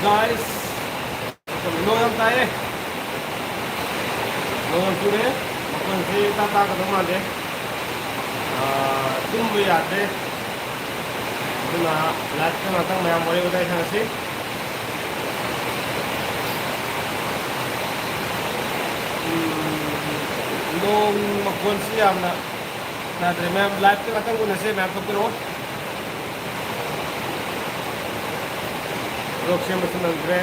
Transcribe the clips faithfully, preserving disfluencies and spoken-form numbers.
Guys, ꯅꯣꯡ ꯌꯥꯝ ꯇꯥꯏꯌꯦ꯫ ꯅꯣꯡ ꯌꯥꯝ ꯆꯨꯔꯦ꯫ ꯃꯈꯣꯟꯁꯤ ꯏꯇꯥ ꯇꯥꯒꯗꯧ ꯃꯥꯟꯗꯦ꯫ ꯑꯥ, ꯇꯨꯝꯕ ꯌꯥꯗ꯭ꯔꯦ꯫ ꯑꯗꯨꯅ live-ꯇ ꯉꯥꯛꯇꯪ ꯃꯌꯥꯝ ꯋꯥꯔꯤ ꯋꯥꯇꯥꯏ ꯁꯥꯟꯅꯁꯤ꯫ ꯎꯝ, ꯅꯣꯡ ꯃꯈꯣꯟꯁꯤ ꯌꯥꯝꯅ ꯌꯥꯗ꯭ꯔꯦ꯫ ꯃꯌꯥꯝ live-ꯇ ꯉꯥꯛꯇꯪ ꯎꯅꯁꯦ, ꯃꯌꯥꯝ ꯊꯣꯛꯄꯤꯔꯛꯑꯣ꯫ ꯔꯣꯛ ꯁꯦꯝꯕꯁꯨ ꯅꯪꯗ꯭ꯔꯦ꯫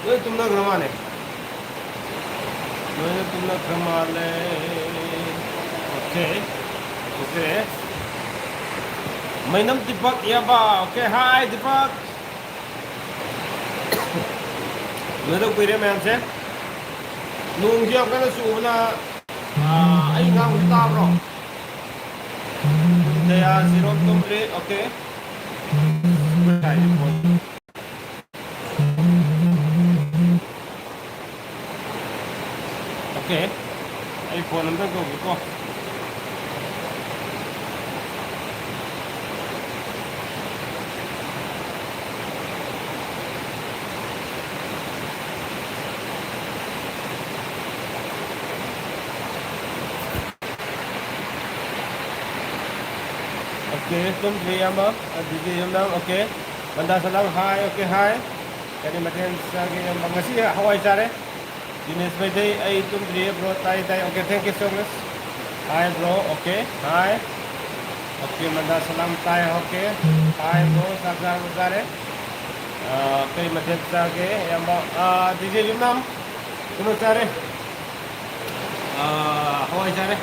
ꯂꯣꯏ ꯇꯨꯝꯅꯈ꯭ꯔ ꯃꯥꯜꯂꯦ꯫ ꯂꯣꯏꯅ ꯇꯨꯝꯅꯈ꯭ꯔ ꯃꯥꯜꯂꯦ꯫ Okay꯫ Okay꯫ ꯃꯩꯅꯝ ꯗꯤꯄꯛ ꯏꯌꯥꯝꯕ꯫ Okay, hi Deepak. ꯎꯅꯗ ꯀꯨꯏꯔꯦ ꯃꯌꯥꯝꯁꯦ꯫ ꯅꯣꯡꯁꯤ ꯌꯥꯝ ꯀꯟꯅ ꯆꯨꯕꯅ, ꯑꯥ, ꯑꯩ ꯉꯥꯡꯕꯁꯤ ꯇꯥꯕ꯭ꯔꯣ? ꯖꯌꯥ ꯖꯤꯔꯣ ꯇꯨꯝꯗ꯭ꯔꯤ, okay꯫ Okay꯫ ꯑꯩ phone ꯑꯝꯇ ꯇꯧꯒꯦꯀꯣ꯫ Okay, ꯇꯨꯝꯗ꯭ꯔꯤ ꯏꯌꯥꯝꯕ꯫ ꯑꯗꯨꯗꯤ ꯌꯨꯝꯅꯥꯝ, okay꯫ ꯃꯟꯗꯥ ꯁꯂꯥꯝ, hi, okay, hi꯫ ꯀꯔꯤ ꯃꯊꯦꯜ ꯆꯥꯒꯦ ꯏꯌꯥꯝꯕ? ꯉꯁꯤ ꯍꯋꯥꯏ ꯆꯥꯔꯦ꯫ ꯗꯤꯅꯦꯁ ꯃꯩꯇꯩ, ꯑꯩ ꯇꯨꯝꯗ꯭ꯔꯤꯌꯦ bro, ꯇꯥꯏ, ꯇꯥꯏ, okay, thank you so much꯫ Hi bro, okay, hi꯫ Okay, ꯃꯟꯗꯥ ꯁꯂꯥꯝ, ꯇꯥꯏ, okay꯫ Hi bro, ꯆꯥꯛ ꯆꯥꯔꯕꯣ? ꯆꯥꯔꯦ꯫ ꯑꯥ, ꯀꯩ ꯃꯊꯦꯜ ꯆꯥꯒꯦ ꯏꯌꯥꯝꯕ? ꯑꯥ, ꯗꯤ ꯖꯦ ꯌꯨꯝꯅꯥꯝ, ꯀꯩꯅꯣ ꯆꯥꯔꯦ꯫ ꯑꯥ, ꯍꯋꯥꯏ ꯆꯥꯔꯦ꯫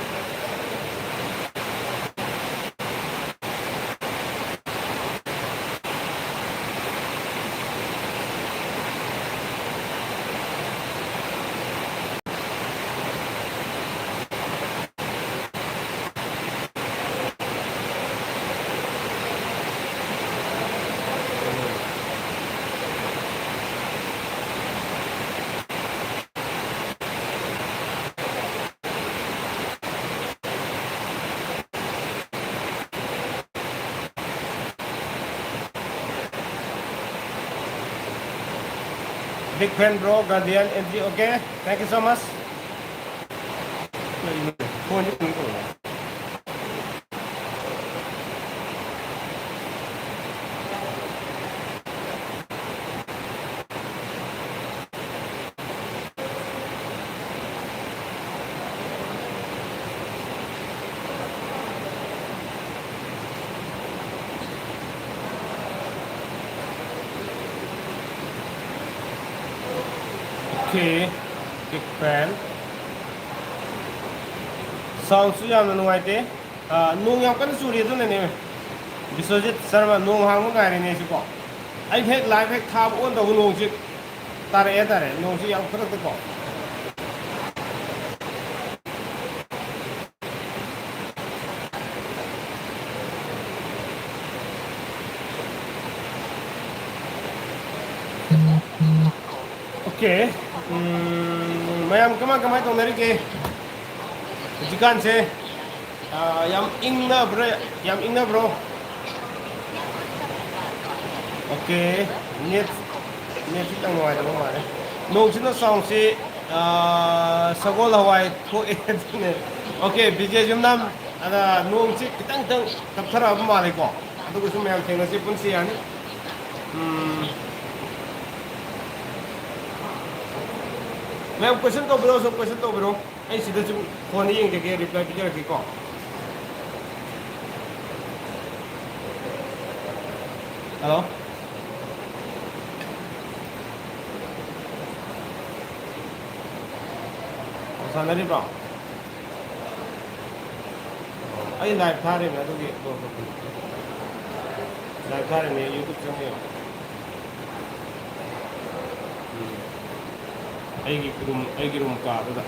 Big fan, bro, Guardian, M G, okay? Thank you so much. ꯀꯩꯅꯣ? ꯐꯣꯟꯁꯦ ꯀꯩꯅꯣ ꯇꯧꯔꯦ꯫ Okay, big fan. Sound ꯁꯨ ꯌꯥꯝꯅ ꯅꯨꯡꯉꯥꯏꯇꯦ꯫ ꯑꯥ, ꯅꯣꯡ ꯌꯥꯝ ꯀꯟꯅ ꯆꯨꯔꯤ, ꯑꯗꯨꯅꯅꯦ꯫ ꯕꯤꯁ꯭ꯋꯖꯤꯠ ꯁꯔꯃ, ꯅꯣꯡ ꯍꯥꯡꯕ ꯉꯥꯏꯔꯤꯅꯦ ꯑꯩꯁꯨꯀꯣ꯫ ꯑꯩ ꯍꯦꯛ live ꯍꯦꯛ ꯊꯥꯕ ꯑꯣꯟ ꯇꯧꯕ ꯅꯣꯡꯁꯤ ꯇꯥꯔꯛꯑꯦ ꯍꯥꯏꯇꯥꯔꯦ꯫ ꯅꯣꯡꯁꯤ ꯌꯥꯝ ꯈꯨꯗꯛꯇꯀꯣ꯫ Okay. ꯎꯝ, ꯃꯌꯥꯝ ꯀꯃꯥꯏ ꯀꯃꯥꯏ ꯇꯧꯅꯔꯤꯒꯦ? ꯍꯧꯖꯤꯛꯀꯥꯟꯁꯦ, ꯑꯥ, ꯌꯥꯝ ꯏꯪꯅꯕ꯭ꯔꯥ? ꯌꯥꯝ ꯏꯪꯅꯕ꯭ꯔꯣ? Okay. Net, net ꯈꯤꯇꯪ ꯅꯨꯡꯉꯥꯏꯇꯕ ꯃꯥꯜꯂꯦ꯫ ꯅꯣꯡꯁꯤꯅ sound ꯁꯤ, ꯑꯥ, ꯁꯒꯣꯜ ꯍꯋꯥꯏ ꯊꯣꯛꯑꯦ ꯑꯗꯨꯅꯦ꯫ Okay, ꯕꯤꯖꯦ ꯌꯨꯝꯅꯥꯝ, ꯑꯗ ꯅꯣꯡꯁꯤ ꯈꯤꯇꯪ ꯈꯤꯇꯪ ꯇꯞꯊꯔꯛꯑꯕ ꯃꯥꯜꯂꯦꯀꯣ꯫ ꯑꯗꯨꯒꯁꯨ ꯃꯌꯥꯝ ꯊꯦꯡꯅꯁꯤ, ꯄꯨꯟꯁꯤ ꯌꯥꯅꯤ꯫ ꯎꯝ꯫ ꯃꯌꯥꯝ question ꯇꯧꯕꯤꯔꯛꯑꯣ, ꯁꯨꯝ question ꯇꯧꯕꯤꯔꯛꯑꯣ꯫ ꯑꯩ ꯁꯤꯗ ꯁꯨꯝ phone ꯗ ꯌꯦꯡꯖꯒꯦ, reply ꯄꯤꯖꯔꯛꯀꯦꯀꯣ꯫ Hello? ꯁꯥꯟꯅꯔꯤꯕ꯭ꯔꯣ? ꯑꯩ live ꯊꯥꯔꯤꯕꯅꯦ ꯑꯗꯨꯒꯤ꯫ Live ꯊꯥꯔꯤꯕꯅꯦ, YouTube ꯆꯪꯉꯦ꯫ ꯎꯝ꯫ ꯑꯩꯒꯤ room, ꯑꯩꯒꯤ room ꯀꯥꯗꯨꯗ꯫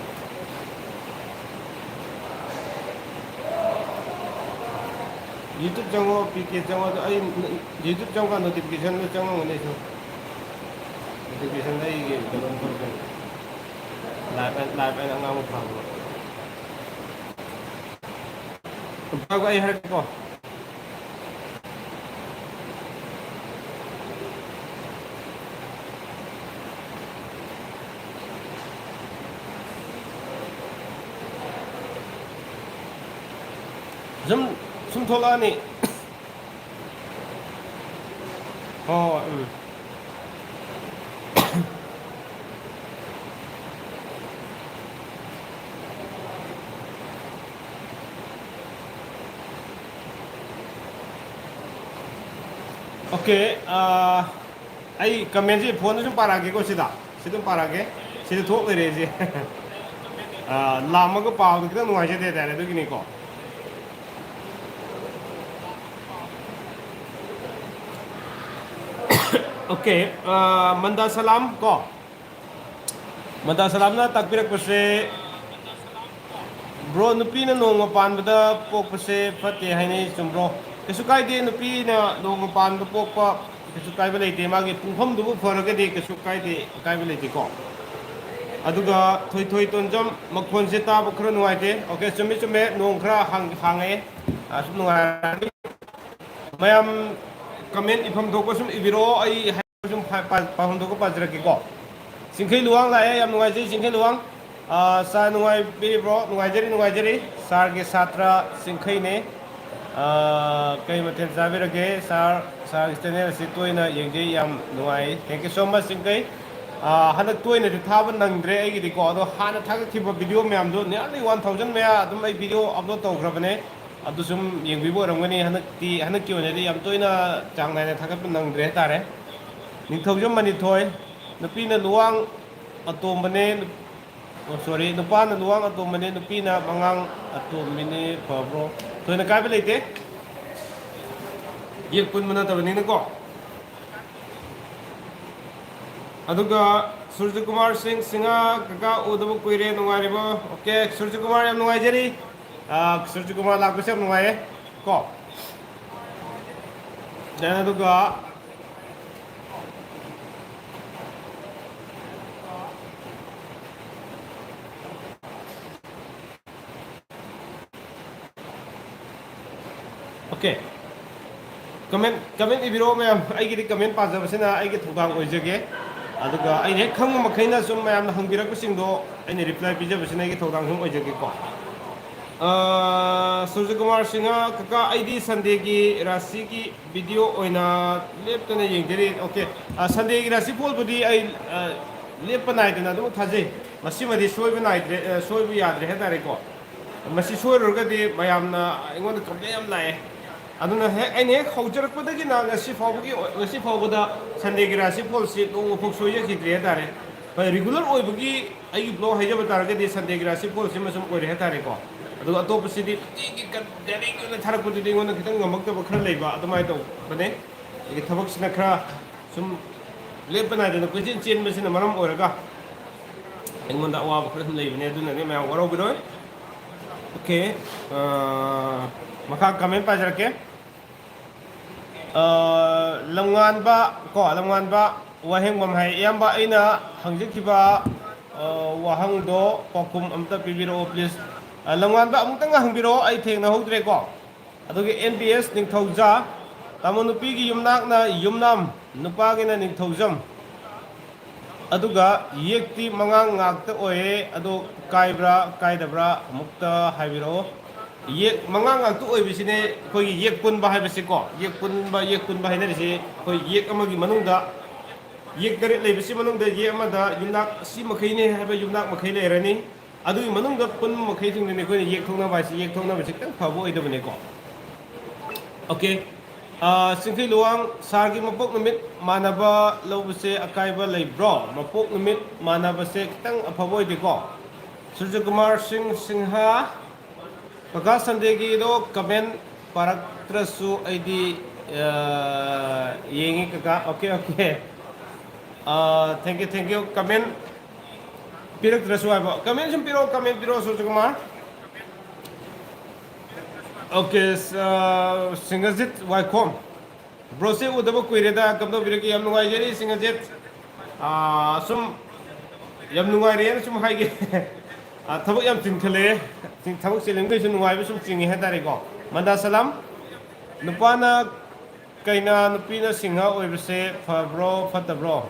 YouTube ꯆꯪꯉꯣ, ꯄꯤ ꯀꯦ ꯆꯪꯉꯣ, ꯑꯗꯣ ꯑꯩ YouTube ꯆꯪꯉꯀꯥꯟꯗ notification ꯗ ꯆꯪꯉꯝꯒꯅꯤ ꯑꯩꯁꯨ꯫ Notification ꯗ ꯑꯩꯒꯤ ꯀꯩꯅꯣ ꯊꯣꯛꯂꯛꯀꯅꯤ꯫ Live, live ꯍꯥꯏꯅ ꯑꯉꯥꯡꯕ ꯊꯥꯕꯗꯣ꯫ ꯄꯥꯏꯌꯨꯀꯣ, ꯑꯩ ꯍꯥꯏꯔꯛꯀꯦꯀꯣ꯫ ꯁꯨꯝ, ꯁꯨꯝ ꯊꯣꯛꯂꯛꯑꯅꯤ꯫ ꯍꯣꯏ, ꯍꯣꯏ, ꯎꯝ꯫ Okay, ꯑꯥ, ꯑꯩ comment ꯁꯦ phone ꯗ ꯁꯨꯝ ꯄꯥꯔꯛꯑꯒꯦꯀꯣ, ꯁꯤꯗ꯫ ꯁꯤ ꯑꯗꯨꯝ ꯄꯥꯔꯛꯑꯒꯦ꯫ ꯁꯤꯗ ꯊꯣꯛ ꯂꯩꯔꯦ ꯑꯩꯁꯦ꯫ ꯑꯥ, ꯂꯥꯝꯃꯒ ꯄꯥꯕꯗꯣ ꯈꯤꯇꯪ ꯅꯨꯡꯉꯥꯏꯖꯗꯦ ꯍꯥꯏꯇꯥꯔꯦ, ꯑꯗꯨꯒꯤꯅꯤꯀꯣ꯫ Okay, ꯑꯥ, ꯃꯟꯗꯥ ꯁꯂꯥꯝ ꯀꯣ꯫ ꯃꯟꯗꯥ ꯁꯂꯥꯝꯅ ꯇꯥꯛꯄꯤꯔꯛꯄꯁꯦ, "Bro, ꯅꯨꯄꯤꯅ ꯅꯣꯡꯃ ꯄꯥꯟꯕꯗ ꯄꯣꯛꯄꯁꯦ ꯐꯠꯇꯦ ꯍꯥꯏꯅꯩ, ꯆꯨꯝꯕ꯭ꯔꯣ?" ꯀꯩꯁꯨ ꯀꯥꯏꯗꯦ, ꯅꯨꯄꯤꯅ ꯅꯣꯡꯃ ꯄꯥꯟꯕ ꯄꯣꯛꯄ ꯀꯩꯁꯨ ꯀꯥꯏꯕ ꯂꯩꯇꯦ, ꯃꯥꯒꯤ ꯄꯨꯡꯐꯝꯗꯨꯕꯨ ꯐꯔꯒꯗꯤ ꯀꯩꯁꯨ ꯀꯥꯏꯗꯦ, ꯑꯀꯥꯏꯕ ꯂꯩꯇꯦꯀꯣ꯫ ꯑꯗꯨꯒ ꯊꯣꯏꯊꯣꯏ ꯇꯣꯟꯖꯝ, ꯃꯈꯣꯟꯁꯦ ꯇꯥꯕ ꯈꯔ ꯅꯨꯡꯉꯥꯏꯇꯦ꯫ Okay, ꯆꯨꯝꯃꯤ, ꯆꯨꯝꯃꯦ, ꯅꯣꯡ ꯈꯔ ꯍꯥꯡ-, ꯍꯥꯡꯉꯛꯑꯦ꯫ ꯑꯥ, ꯁꯨꯝ ꯅꯨꯡꯉꯥꯏꯔꯛꯑꯅꯤ꯫ ꯃꯌꯥꯝ comment ꯏꯐꯝ ꯊꯣꯛꯄ ꯁꯨꯝ ꯏꯕꯤꯔꯛꯑꯣ, ꯑꯩ ꯁꯨꯝ ꯄꯥ-, ꯄꯥ-, ꯄꯥꯐꯝ ꯊꯣꯛꯄ ꯄꯥꯖꯔꯛꯀꯦꯀꯣ꯫ ꯆꯤꯡꯈꯩ ꯂꯨꯋꯥꯡ ꯂꯥꯛꯑꯦ, ꯌꯥꯝ ꯅꯨꯡꯉꯥꯏꯖꯩ ꯆꯤꯡꯈꯩ ꯂꯨꯋꯥꯡ꯫ ꯑꯥ, sir ꯅꯨꯡꯉꯥꯏꯕꯤꯔꯤꯕ꯭ꯔꯣ? ꯅꯨꯡꯉꯥꯏꯖꯔꯤ, ꯅꯨꯡꯉꯥꯏꯖꯔꯤ꯫ Sir ꯒꯤ ꯁꯥꯇ꯭ꯔ ꯆꯤꯡꯈꯩꯅꯦ꯫ ꯑꯥ, ꯀꯩ ꯃꯊꯦꯜ ꯆꯥꯕꯤꯔꯒꯦ? Sir, sir ꯒꯤ channel ꯑꯁꯤ ꯇꯣꯏꯅ ꯌꯦꯡꯖꯩ, ꯌꯥꯝ ꯅꯨꯡꯉꯥꯏ꯫ Thank you so much, ꯆꯤꯡꯈꯩ꯫ ꯑꯥ, ꯍꯟꯗꯛ ꯇꯣꯏꯅꯗꯤ ꯊꯥꯕ ꯅꯪꯗ꯭ꯔꯦ ꯑꯩꯒꯤꯗꯤꯀꯣ, ꯑꯗꯣ ꯍꯥꯟꯅ ꯊꯥꯒꯠꯈꯤꯕ video ꯃꯌꯥꯝꯗꯣ nearly one thousand ꯃꯌꯥ ꯑꯗꯨꯝ ꯑꯩ video upload ꯇꯧꯈ꯭ꯔꯕꯅꯦ꯫ ꯑꯗꯨ ꯁꯨꯝ ꯌꯦꯡꯕꯤꯕ ꯑꯣꯏꯔꯝꯒꯅꯤ꯫ ꯍꯟꯗꯛꯇꯤ, ꯍꯟꯗꯛꯀꯤ ꯑꯣꯏꯅꯗꯤ ꯌꯥꯝ ꯇꯣꯏꯅ ꯆꯥꯡ ꯅꯥꯏꯅ ꯊꯥꯒꯠꯄ ꯅꯪꯗ꯭ꯔꯦ ꯍꯥꯏꯇꯥꯔꯦ꯫ ꯅꯤꯡꯊꯧꯖꯝ ꯃꯅꯤꯊꯣꯏ, ꯅꯨꯄꯤꯅ ꯂꯨꯋꯥꯡ ꯑꯇꯣꯝꯕꯅꯦ, ꯅꯨ-, ꯑꯣ, sorry, ꯅꯨꯄꯥꯅ ꯂꯨꯋꯥꯡ ꯑꯇꯣꯝꯕꯅꯦ, ꯅꯨꯄꯤꯅ ꯃꯉꯥꯡ ꯑꯇꯣꯝꯕꯤꯅꯦ, ꯐꯕ꯭ꯔꯣ? ꯊꯣꯏꯅ ꯀꯥꯏꯕ ꯂꯩꯇꯦ, ꯌꯦꯛ ꯄꯨꯟꯕ ꯅꯠꯇꯕꯅꯤꯅꯀꯣ꯫ ꯑꯗꯨꯒ ꯁꯨꯔꯖꯀꯨꯃꯥꯔ ꯁꯤꯡ ꯁꯤꯡꯍ, "ꯀꯀꯥ ꯎꯗꯕ ꯀꯨꯏꯔꯦ, ꯅꯨꯡꯉꯥꯏꯔꯤꯕꯣ?" Okay, ꯁꯨꯔꯖꯀꯨꯃꯥꯔ, ꯌꯥꯝ ꯅꯨꯡꯉꯥꯏꯖꯔꯤ꯫ ꯑꯥ, ꯁꯨꯔꯖꯀꯨꯃꯥꯔ ꯂꯥꯛꯄꯁꯦ ꯌꯥꯝ ꯅꯨꯡꯉꯥꯏꯌꯦ ꯀꯣ꯫ Then ꯑꯗꯨꯒ Okay, comment, comment ꯏꯕꯤꯔꯛꯑꯣ ꯃꯌꯥꯝ꯫ ꯑꯩꯒꯤꯗꯤ comment ꯄꯥꯖꯕꯁꯤꯅ ꯑꯩꯒꯤ ꯊꯧꯗꯥꯡ ꯑꯣꯏꯖꯒꯦ꯫ ꯑꯗꯨꯒ ꯑꯩꯅ ꯍꯦꯛ ꯈꯪꯕ ꯃꯈꯩꯅ ꯁꯨꯝ ꯃꯌꯥꯝꯅ ꯍꯪꯕꯤꯔꯛꯄꯁꯤꯡꯗꯣ ꯑꯩꯅ reply ꯄꯤꯖꯕꯁꯤꯅ ꯑꯩꯒꯤ ꯊꯧꯗꯥꯡ ꯁꯨꯝ ꯑꯣꯏꯖꯒꯦꯀꯣ꯫ ꯑ, ꯁꯨꯔꯖꯀꯨꯃꯥꯔ ꯁꯤꯡꯍ, ꯀꯀꯥ, ꯑꯩꯗꯤ ꯁꯟꯗꯦꯒꯤ ꯔꯥꯁꯤꯒꯤ ꯚꯤꯗꯤꯑꯣ ꯑꯣꯏꯅ ꯂꯦꯞꯇꯅ ꯌꯦꯡꯖꯔꯤ꯫ ꯑꯣꯀꯦ, ꯑ, ꯁꯟꯗꯦꯒꯤ ꯔꯥꯁꯤ ꯐꯣꯜꯕꯨꯗꯤ ꯑꯩ, ꯑ, ꯂꯦꯞꯄ ꯅꯥꯏꯗꯅ ꯑꯗꯨꯝ ꯊꯥꯖꯩ꯫ ꯃꯁꯤꯃꯗꯤ ꯁꯣꯏꯕ ꯅꯥꯏꯗ꯭ꯔꯦ, ꯑ, ꯁꯣꯏꯕ ꯌꯥꯗ꯭ꯔꯦ ꯍꯥꯏꯇꯥꯔꯦꯀꯣ꯫ ꯃꯁꯤ ꯁꯣꯏꯔꯨꯔꯒꯗꯤ ꯃꯌꯥꯝꯅ ꯑꯩꯉꯣꯟꯗ ꯀꯝꯄ꯭ꯂꯦꯟ ꯌꯥꯝ ꯂꯥꯛꯑꯦ꯫ ꯑꯗꯨꯅ ꯍꯦꯛ, ꯑꯩꯅ ꯍꯦꯛ ꯍꯧꯖꯔꯛꯄꯗꯒꯤꯅ ꯉꯁꯤ ꯐꯥꯎꯕꯒꯤ, ꯉꯁꯤ ꯐꯥꯎꯕꯗ ꯁꯟꯗꯦꯒꯤ ꯔꯥꯁꯤ ꯐꯣꯜꯁꯤ ꯅꯣꯡꯃ ꯐꯥꯎ ꯁꯣꯏꯖꯈꯤꯗ꯭ꯔꯦ ꯍꯥꯏꯇꯥꯔꯦ꯫ ꯍꯣꯏ, ꯔꯤꯒꯨꯂꯔ ꯑꯣꯏꯕꯒꯤ ꯑꯩꯒꯤ ꯕ꯭ꯂꯣꯛ ꯍꯥꯏꯖꯕ ꯇꯥꯔꯒꯗꯤ ꯁꯟꯗꯦꯒꯤ ꯔꯥꯁꯤ ꯐꯣꯜꯁꯤꯃ ꯁꯨꯝ ꯑꯣꯏꯔꯦ ꯍꯥꯏꯇꯥꯔꯦꯀꯣ꯫ ꯑꯗꯨꯒ ꯑꯇꯣꯞꯄꯁꯤꯗꯤ ꯅꯨꯡꯇꯤꯒꯤ ꯀ-, ꯗꯥꯏꯔꯦꯛ ꯑꯣꯏꯅ ꯊꯥꯔꯛꯄꯗꯨꯗꯤ ꯑꯩꯉꯣꯟꯗ ꯈꯤꯇꯪ ꯉꯝꯃꯛꯇꯕ ꯈꯔ ꯂꯩꯕ, ꯑꯗꯨꯃꯥꯏꯅ ꯇꯧꯕꯅꯦ꯫ ꯑꯩꯒꯤ ꯊꯕꯛꯁꯤꯅ ꯈꯔ ꯁꯨꯝ ꯂꯦꯞꯄ ꯅꯥꯏꯗꯅ ꯀꯣꯏꯆꯦꯟ ꯆꯦꯟꯕꯁꯤꯅ ꯃꯔꯝ ꯑꯣꯏꯔꯒ ꯑꯩꯉꯣꯟꯗ ꯑꯋꯥꯕ ꯈꯔ ꯁꯨꯝ ꯂꯩꯕꯅꯦ, ꯑꯗꯨꯅꯅꯦ, ꯃꯌꯥꯝ ꯋꯥꯔꯧꯕꯤꯔꯣꯏ꯫ ꯑꯣꯀꯦ, ꯑ, ꯃꯈꯥ ꯀꯃꯦꯟ ꯄꯥꯖꯔꯛꯀꯦ꯫ ꯑ, ꯂꯝꯉꯥꯟꯕ, ꯀꯣ, ꯂꯝꯉꯥꯟꯕ ꯋꯥꯍꯦꯡꯕꯝ ꯍꯥꯏ, "ꯏꯌꯥꯝꯕ, ꯑꯩꯅ ꯍꯪꯖꯈꯤꯕ, ꯑ, ꯋꯥꯍꯪꯗꯣ ꯄꯥꯎꯈꯨꯝ ꯑꯝꯇ ꯄꯤꯕꯤꯔꯛꯑꯣ, please꯫" ꯑ, ꯂꯝꯉꯥꯟꯕ, ꯑꯃꯨꯛꯇꯪ ꯍꯪꯕꯤꯔꯛꯑꯣ, ꯑꯩ ꯊꯦꯡꯅꯍꯧꯗ꯭ꯔꯦꯀꯣ꯫ ꯑꯗꯨꯒ ꯑꯦꯟ ꯕꯤ ꯑꯦꯁ ꯅꯤꯡꯊꯧꯖꯥ, "ꯇꯥꯃꯣ, ꯅꯨꯄꯤꯒꯤ ꯌꯨꯝꯅꯥꯛꯅ ꯌꯨꯝꯅꯥꯝ, ꯅꯨꯄꯥꯒꯤꯅ ꯅꯤꯡꯊꯧꯖꯝ꯫ ꯑꯗꯨꯒ ꯌꯦꯛꯇꯤ ꯃꯉꯥ ꯉꯥꯛꯇ ꯑꯣꯏꯌꯦ, ꯑꯗꯣ ꯀꯥꯏꯕ꯭ꯔꯥ ꯀꯥꯏꯗꯕ꯭ꯔꯥ ꯑꯃꯨꯛꯇ ꯍꯥꯏꯕꯤꯔꯛꯑꯣ꯫" ꯌꯦꯛ ꯃꯉꯥ ꯉꯥꯛꯇ ꯑꯣꯏꯕꯁꯤꯅꯦ ꯑꯩꯈꯣꯏꯒꯤ ꯌꯦꯛ ꯄꯨꯟꯕ ꯍꯥꯏꯕꯁꯤꯀꯣ꯫ ꯌꯦꯛ ꯄꯨꯟꯕ, ꯌꯦꯛ ꯄꯨꯟꯕ ꯍꯥꯏꯅꯔꯤꯁꯤ ꯑꯩꯈꯣꯏ ꯌꯦꯛ ꯑꯃꯒꯤ ꯃꯅꯨꯡꯗ, ꯌꯦꯛ ꯇꯔꯦꯠ ꯂꯩꯕꯁꯤ ꯃꯅꯨꯡꯗ ꯌꯦꯛ ꯑꯃꯗ ꯌꯨꯝꯅꯥꯛ ꯁꯤ ꯃꯈꯩꯅꯦ ꯍꯥꯏꯕ ꯌꯨꯝꯅꯥꯛ ꯃꯈꯩ ꯂꯩꯔꯅꯤ꯫ ꯑꯗꯨꯒꯤ ꯃꯅꯨꯡꯗ ꯄꯨꯟꯕ ꯃꯈꯩꯁꯤꯡꯗꯨꯅꯤ ꯑꯩꯈꯣꯏꯅ ꯌꯦꯛ ꯊꯣꯛꯅꯕ ꯍꯥꯏꯁꯤ, ꯌꯦꯛ ꯊꯣꯛꯅꯕꯁꯤ ꯈꯤꯇꯪ ꯐꯕ ꯑꯣꯏꯗꯕꯅꯤꯀꯣ꯫ ꯑꯣꯀꯦ꯫ ꯑ, ꯆꯤꯡꯈꯩ ꯂꯨꯋꯥꯡ, "ꯁꯥꯔꯒꯤ ꯃꯄꯣꯛ ꯅꯨꯃꯤꯠ ꯃꯥꯟꯅꯕ ꯂꯧꯕꯁꯦ ꯑꯀꯥꯏꯕ ꯂꯩꯕ꯭ꯔꯣ? ꯃꯄꯣꯛ ꯅꯨꯃꯤꯠ ꯃꯥꯟꯅꯕꯁꯦ ꯈꯤꯇꯪ ꯑꯐꯕ ꯑꯣꯏꯗꯦꯀꯣ꯫" ꯁꯨꯔꯖꯀꯨꯃꯥꯔ ꯁꯤꯡ ꯁꯤꯡꯍ, "ꯀꯀꯥ, ꯁꯟꯗꯦꯒꯤꯗꯣ ꯀꯃꯦꯟ ꯄꯥꯔꯛꯇ꯭ꯔꯁꯨ ꯑꯩꯗꯤ, ꯑ, ꯌꯦꯡꯉꯤ ꯀꯀꯥ꯫" Okay, okay. ꯑ, thank you, thank you꯫ ꯀꯃꯦꯟ ꯄꯤꯔꯛꯇ꯭ꯔꯁꯨ ꯍꯥꯏꯕ꯫ ꯀꯃꯦꯟ ꯁꯨꯝ ꯄꯤꯔꯛꯑꯣ, ꯀꯃꯦꯟ ꯄꯤꯔꯛꯑꯣ, ꯁꯨꯔꯖꯀꯨꯃꯥꯔ꯫ ꯑꯣꯀꯦ, ꯑ, ꯁꯤꯡꯍꯖꯤꯠ ꯋꯥꯏꯈꯣꯝ꯫ "ꯕ꯭ꯔꯣꯁꯦ ꯎꯗꯕ ꯀꯨꯏꯔꯦꯗ, ꯀꯝꯗꯧꯕꯤꯔꯤꯒꯦ?" ꯌꯥꯝ ꯅꯨꯡꯉꯥꯏꯖꯔꯤ, ꯁꯤꯡꯍꯖꯤꯠ꯫ ꯑ, ꯁꯨꯝ ꯌꯥꯝ ꯅꯨꯡꯉꯥꯏꯔꯦꯅ ꯁꯨꯝ ꯍꯥꯏꯒꯦ꯫ ꯑ, ꯊꯕꯛ ꯌꯥꯝ ꯆꯤꯟꯈꯠꯂꯛꯑꯦ꯫ ꯆꯤꯟ-, ꯊꯕꯛ ꯆꯤꯟꯕꯗꯩꯁꯨ ꯅꯨꯡꯉꯥꯏꯕ ꯁꯨꯝ ꯆꯤꯡꯉꯦ ꯍꯥꯏꯇꯥꯔꯦꯀꯣ꯫ ꯃꯟꯗꯥ ꯁꯂꯥꯝ꯫ "ꯅꯨꯄꯥꯅ ꯀꯩꯅꯥ, ꯅꯨꯄꯤꯅ ꯁꯤꯡꯍ ꯑꯣꯏꯕꯁꯦ ꯐꯕ꯭ꯔꯣ, ꯐꯠꯇꯕ꯭ꯔꯣ?"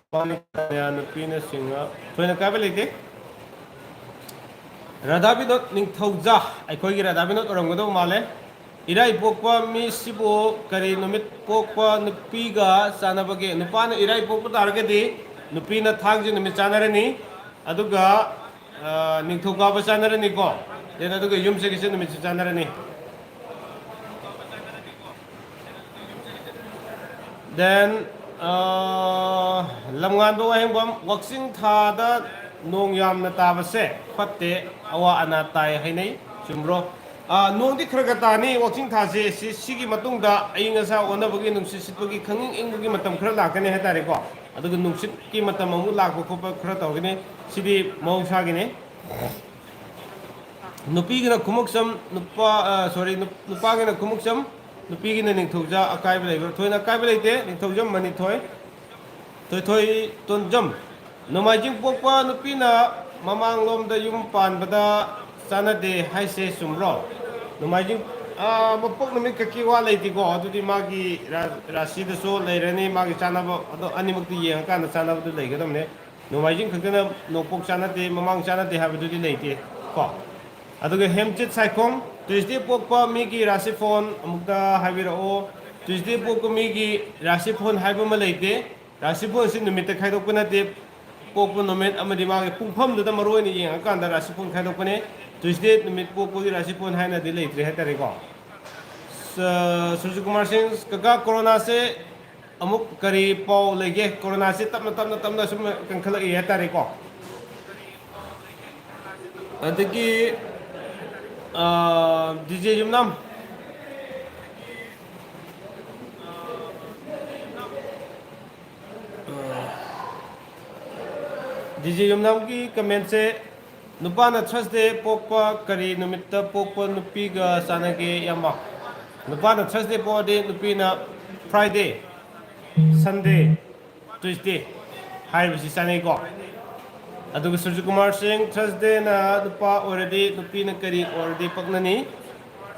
ꯅꯨꯄꯥꯅ ꯀꯩꯅꯥ, ꯅꯨꯄꯤꯅ ꯁꯤꯡꯍ꯫ ꯊꯣꯏꯅ ꯀꯥꯏꯕ ꯂꯩꯇꯦ꯫ ꯔꯥꯙꯥ ꯕꯤꯅꯣꯗ ꯅꯤꯡꯊꯧꯖꯥ, ꯑꯩꯈꯣꯏꯒꯤ ꯔꯥꯙꯥ ꯕꯤꯅꯣꯗ ꯑꯣꯏꯔꯝꯒꯗꯧ ꯃꯥꯜꯂꯦ꯫ ꯏꯔꯥꯏ ꯄꯣꯛꯄ ꯃꯤꯁꯤꯕꯨ ꯀꯔꯤ ꯅꯨꯃꯤꯠ ꯄꯣꯛꯄ ꯅꯨꯄꯤꯒ ꯆꯥꯟꯅꯕꯒꯦ? ꯅꯨꯄꯥꯅ ꯏꯔꯥꯏ ꯄꯣꯛꯄ ꯇꯥꯔꯒꯗꯤ ꯅꯨꯄꯤꯅ ꯊꯥꯡꯖ ꯅꯨꯃꯤꯠ ꯆꯥꯟꯅꯔꯅꯤ, ꯑꯗꯨꯒ, ꯑ, ꯅꯤꯡꯊꯧꯀꯥꯕ ꯆꯥꯟꯅꯔꯅꯤꯀꯣ꯫ Then ꯑꯗꯨꯒ ꯌꯨꯝꯁꯀꯩꯁ ꯅꯨꯃꯤꯠꯁꯨ ꯆꯥꯟꯅꯔꯅꯤ꯫ Then, ꯑ, ꯂꯝꯉꯥꯟꯕ ꯋꯥꯍꯦꯡꯕꯝ, ꯋꯥꯛꯆꯤꯡ ꯊꯥꯗ ꯅꯣꯡ ꯌꯥꯝꯅ ꯇꯥꯕꯁꯦ ꯐꯠꯇꯦ, ꯑꯋꯥ ꯑꯅꯥ ꯇꯥꯏ ꯍꯥꯏꯅꯩ, ꯆꯨꯝꯕ꯭ꯔꯣ? ꯑ, ꯅꯣꯡꯗꯤ ꯈꯔ ꯈꯔ ꯇꯥꯅꯤ ꯋꯥꯛꯆꯤꯡ ꯊꯥꯁꯦ꯫ ꯁꯤ, ꯁꯤꯒꯤ ꯃꯇꯨꯡꯗ ꯑꯏꯪ ꯑꯁꯥ ꯑꯣꯟꯅꯕꯒꯤ, ꯅꯨꯡꯁꯤꯠ ꯁꯤꯠꯄꯒꯤ, ꯈꯪꯏꯪ ꯏꯪꯕꯒꯤ ꯃꯇꯝ ꯈꯔ ꯂꯥꯛꯀꯅꯤ ꯍꯥꯏꯇꯥꯔꯦꯀꯣ꯫ ꯑꯗꯨꯒ ꯅꯨꯡꯁꯤꯠꯀꯤ ꯃꯇꯝ ꯑꯃꯨꯛ ꯂꯥꯛꯄ ꯈꯣꯠꯄ ꯈꯔ ꯇꯧꯒꯅꯤ꯫ ꯁꯤꯗꯤ ꯃꯍꯧꯁꯥꯒꯤꯅꯤ꯫ ꯅꯨꯄꯤꯒꯤꯅ ꯈꯨꯃꯨꯛꯆꯝ, ꯅꯨꯄꯥ, ꯑ, sorry, ꯅꯨꯞ-, ꯅꯨꯄꯥꯒꯤꯅ ꯈꯨꯃꯨꯛꯆꯝ, ꯅꯨꯄꯤꯒꯤꯅ ꯅꯤꯡꯊꯧꯖꯥ꯫ ꯑꯀꯥꯏꯕ ꯂꯩꯕ꯭ꯔꯥ? ꯊꯣꯏꯅ ꯑꯀꯥꯏꯕ ꯂꯩꯇꯦ꯫ ꯅꯤꯡꯊꯧꯖꯝ ꯃꯅꯤꯊꯣꯏ, ꯊꯣꯏꯊꯣꯏ ꯇꯣꯟꯖꯝ꯫ ꯅꯣꯡꯃꯥꯏꯖꯤꯡ ꯄꯣꯛꯄ ꯅꯨꯄꯤꯅ ꯃꯃꯥꯡꯂꯣꯝꯗ ꯌꯨꯝ ꯄꯥꯟꯕꯗ ꯆꯥꯟꯅꯗꯦ ꯍꯥꯏꯁꯦ ꯆꯨꯝꯕ꯭ꯔꯣ? ꯅꯣꯡꯃꯥꯏꯖꯤꯡ, ꯑ, ꯃꯄꯣꯛ ꯅꯨꯃꯤꯠ ꯈꯛꯀꯤ ꯋꯥ ꯂꯩꯇꯦꯀꯣ꯫ ꯑꯗꯨꯗꯤ ꯃꯥꯒꯤ ꯔꯥ-, ꯔꯥꯁꯤꯗꯁꯨ ꯂꯩꯔꯅꯤ, ꯃꯥꯒꯤ ꯆꯥꯟꯅꯕ, ꯑꯗꯣ ꯑꯅꯤꯃꯛꯇꯤ ꯌꯦꯡꯉꯀꯥꯟꯗ ꯆꯥꯟꯅꯕꯗꯨ ꯂꯩꯒꯗꯕꯅꯦ꯫ ꯅꯣꯡꯃꯥꯏꯖꯤꯡ ꯈꯛꯇꯅ ꯅꯣꯡꯄꯣꯛ ꯆꯥꯟꯅꯗꯦ, ꯃꯃꯥꯡ ꯆꯥꯟꯅꯗꯦ ꯍꯥꯏꯕꯗꯨꯗꯤ ꯂꯩꯇꯦ ꯀꯣ꯫ ꯑꯗꯨꯒ ꯍꯦꯝꯆꯤꯠ ꯁꯥꯏꯈꯣꯝ, Tuesday ꯄꯣꯛꯄ ꯃꯤꯒꯤ ꯔꯥꯁꯤꯐꯣꯟ ꯑꯃꯨꯛꯇ ꯍꯥꯏꯕꯤꯔꯛꯑꯣ꯫ Tuesday ꯄꯣꯛꯄ ꯃꯤꯒꯤ ꯔꯥꯁꯤꯐꯣꯟ ꯍꯥꯏꯕ ꯑꯃ ꯂꯩꯇꯦ꯫ ꯔꯥꯁꯤꯐꯣꯟꯁꯤ ꯅꯨꯃꯤꯠꯇ ꯈꯥꯏꯗꯣꯛꯄ ꯅꯠꯇꯦ, ꯄꯣꯛꯄ ꯅꯨꯃꯤꯠ ꯑꯃꯗꯤ ꯃꯥꯒꯤ ꯄꯨꯡꯐꯝꯗꯨꯗ ꯃꯔꯨ ꯑꯣꯏꯅ ꯌꯦꯡꯉꯀꯥꯟꯗ ꯔꯥꯁꯤꯐꯣꯟ ꯈꯥꯏꯗꯣꯛꯄꯅꯦ꯫ Tuesday ꯅꯨꯃꯤꯠ ꯄꯣꯛꯄꯒꯤ ꯔꯥꯁꯤꯐꯣꯟ ꯍꯥꯏꯅꯗꯤ ꯂꯩꯇ꯭ꯔꯦ ꯍꯥꯏꯇꯥꯔꯦꯀꯣ꯫ ꯁ-, ꯁꯨꯔꯖꯀꯨꯃꯥꯔ ꯁꯤꯡ, ꯀꯀꯥ, ꯀꯣꯔꯣꯅꯥꯁꯦ ꯑꯃꯨꯛ ꯀꯔꯤ ꯄꯥꯎ ꯂꯩꯒꯦ? ꯀꯣꯔꯣꯅꯥꯁꯤ ꯇꯞꯅ, ꯇꯞꯅ, ꯇꯞꯅ ꯁꯨꯝ ꯀꯟꯈꯠꯂꯛꯏ ꯍꯥꯏꯇꯥꯔꯦꯀꯣ꯫ ꯑꯗꯒꯤ, ꯑ, DJ ꯌꯨꯝꯅꯥꯝ, DJ ꯌꯨꯝꯅꯥꯝꯒꯤ commentꯁꯦ, "ꯅꯨꯄꯥꯅ Thursday ꯄꯣꯛꯄ ꯀꯔꯤ ꯅꯨꯃꯤꯠꯇ ꯄꯣꯛꯄ ꯅꯨꯄꯤꯒ ꯆꯥꯟꯅꯒꯦ, ꯏꯌꯥꯝꯕ?" ꯅꯨꯄꯥꯅ Thursday ꯄꯣꯛꯑꯗꯤ ꯅꯨꯄꯤꯅ Friday, Sunday, Tuesday ꯍꯥꯏꯔꯤꯕꯁꯤ ꯆꯥꯟꯅꯩꯀꯣ꯫ ꯑꯗꯨꯒ ꯁꯨꯔꯖꯀꯨꯃꯥꯔ ꯁꯤꯡ, Thursdayꯅ ꯅꯨꯄꯥ ꯑꯣꯏꯔꯗꯤ ꯅꯨꯄꯤꯅ ꯀꯔꯤ ꯑꯣꯏꯔꯗꯤ ꯄꯛꯅꯅꯤ?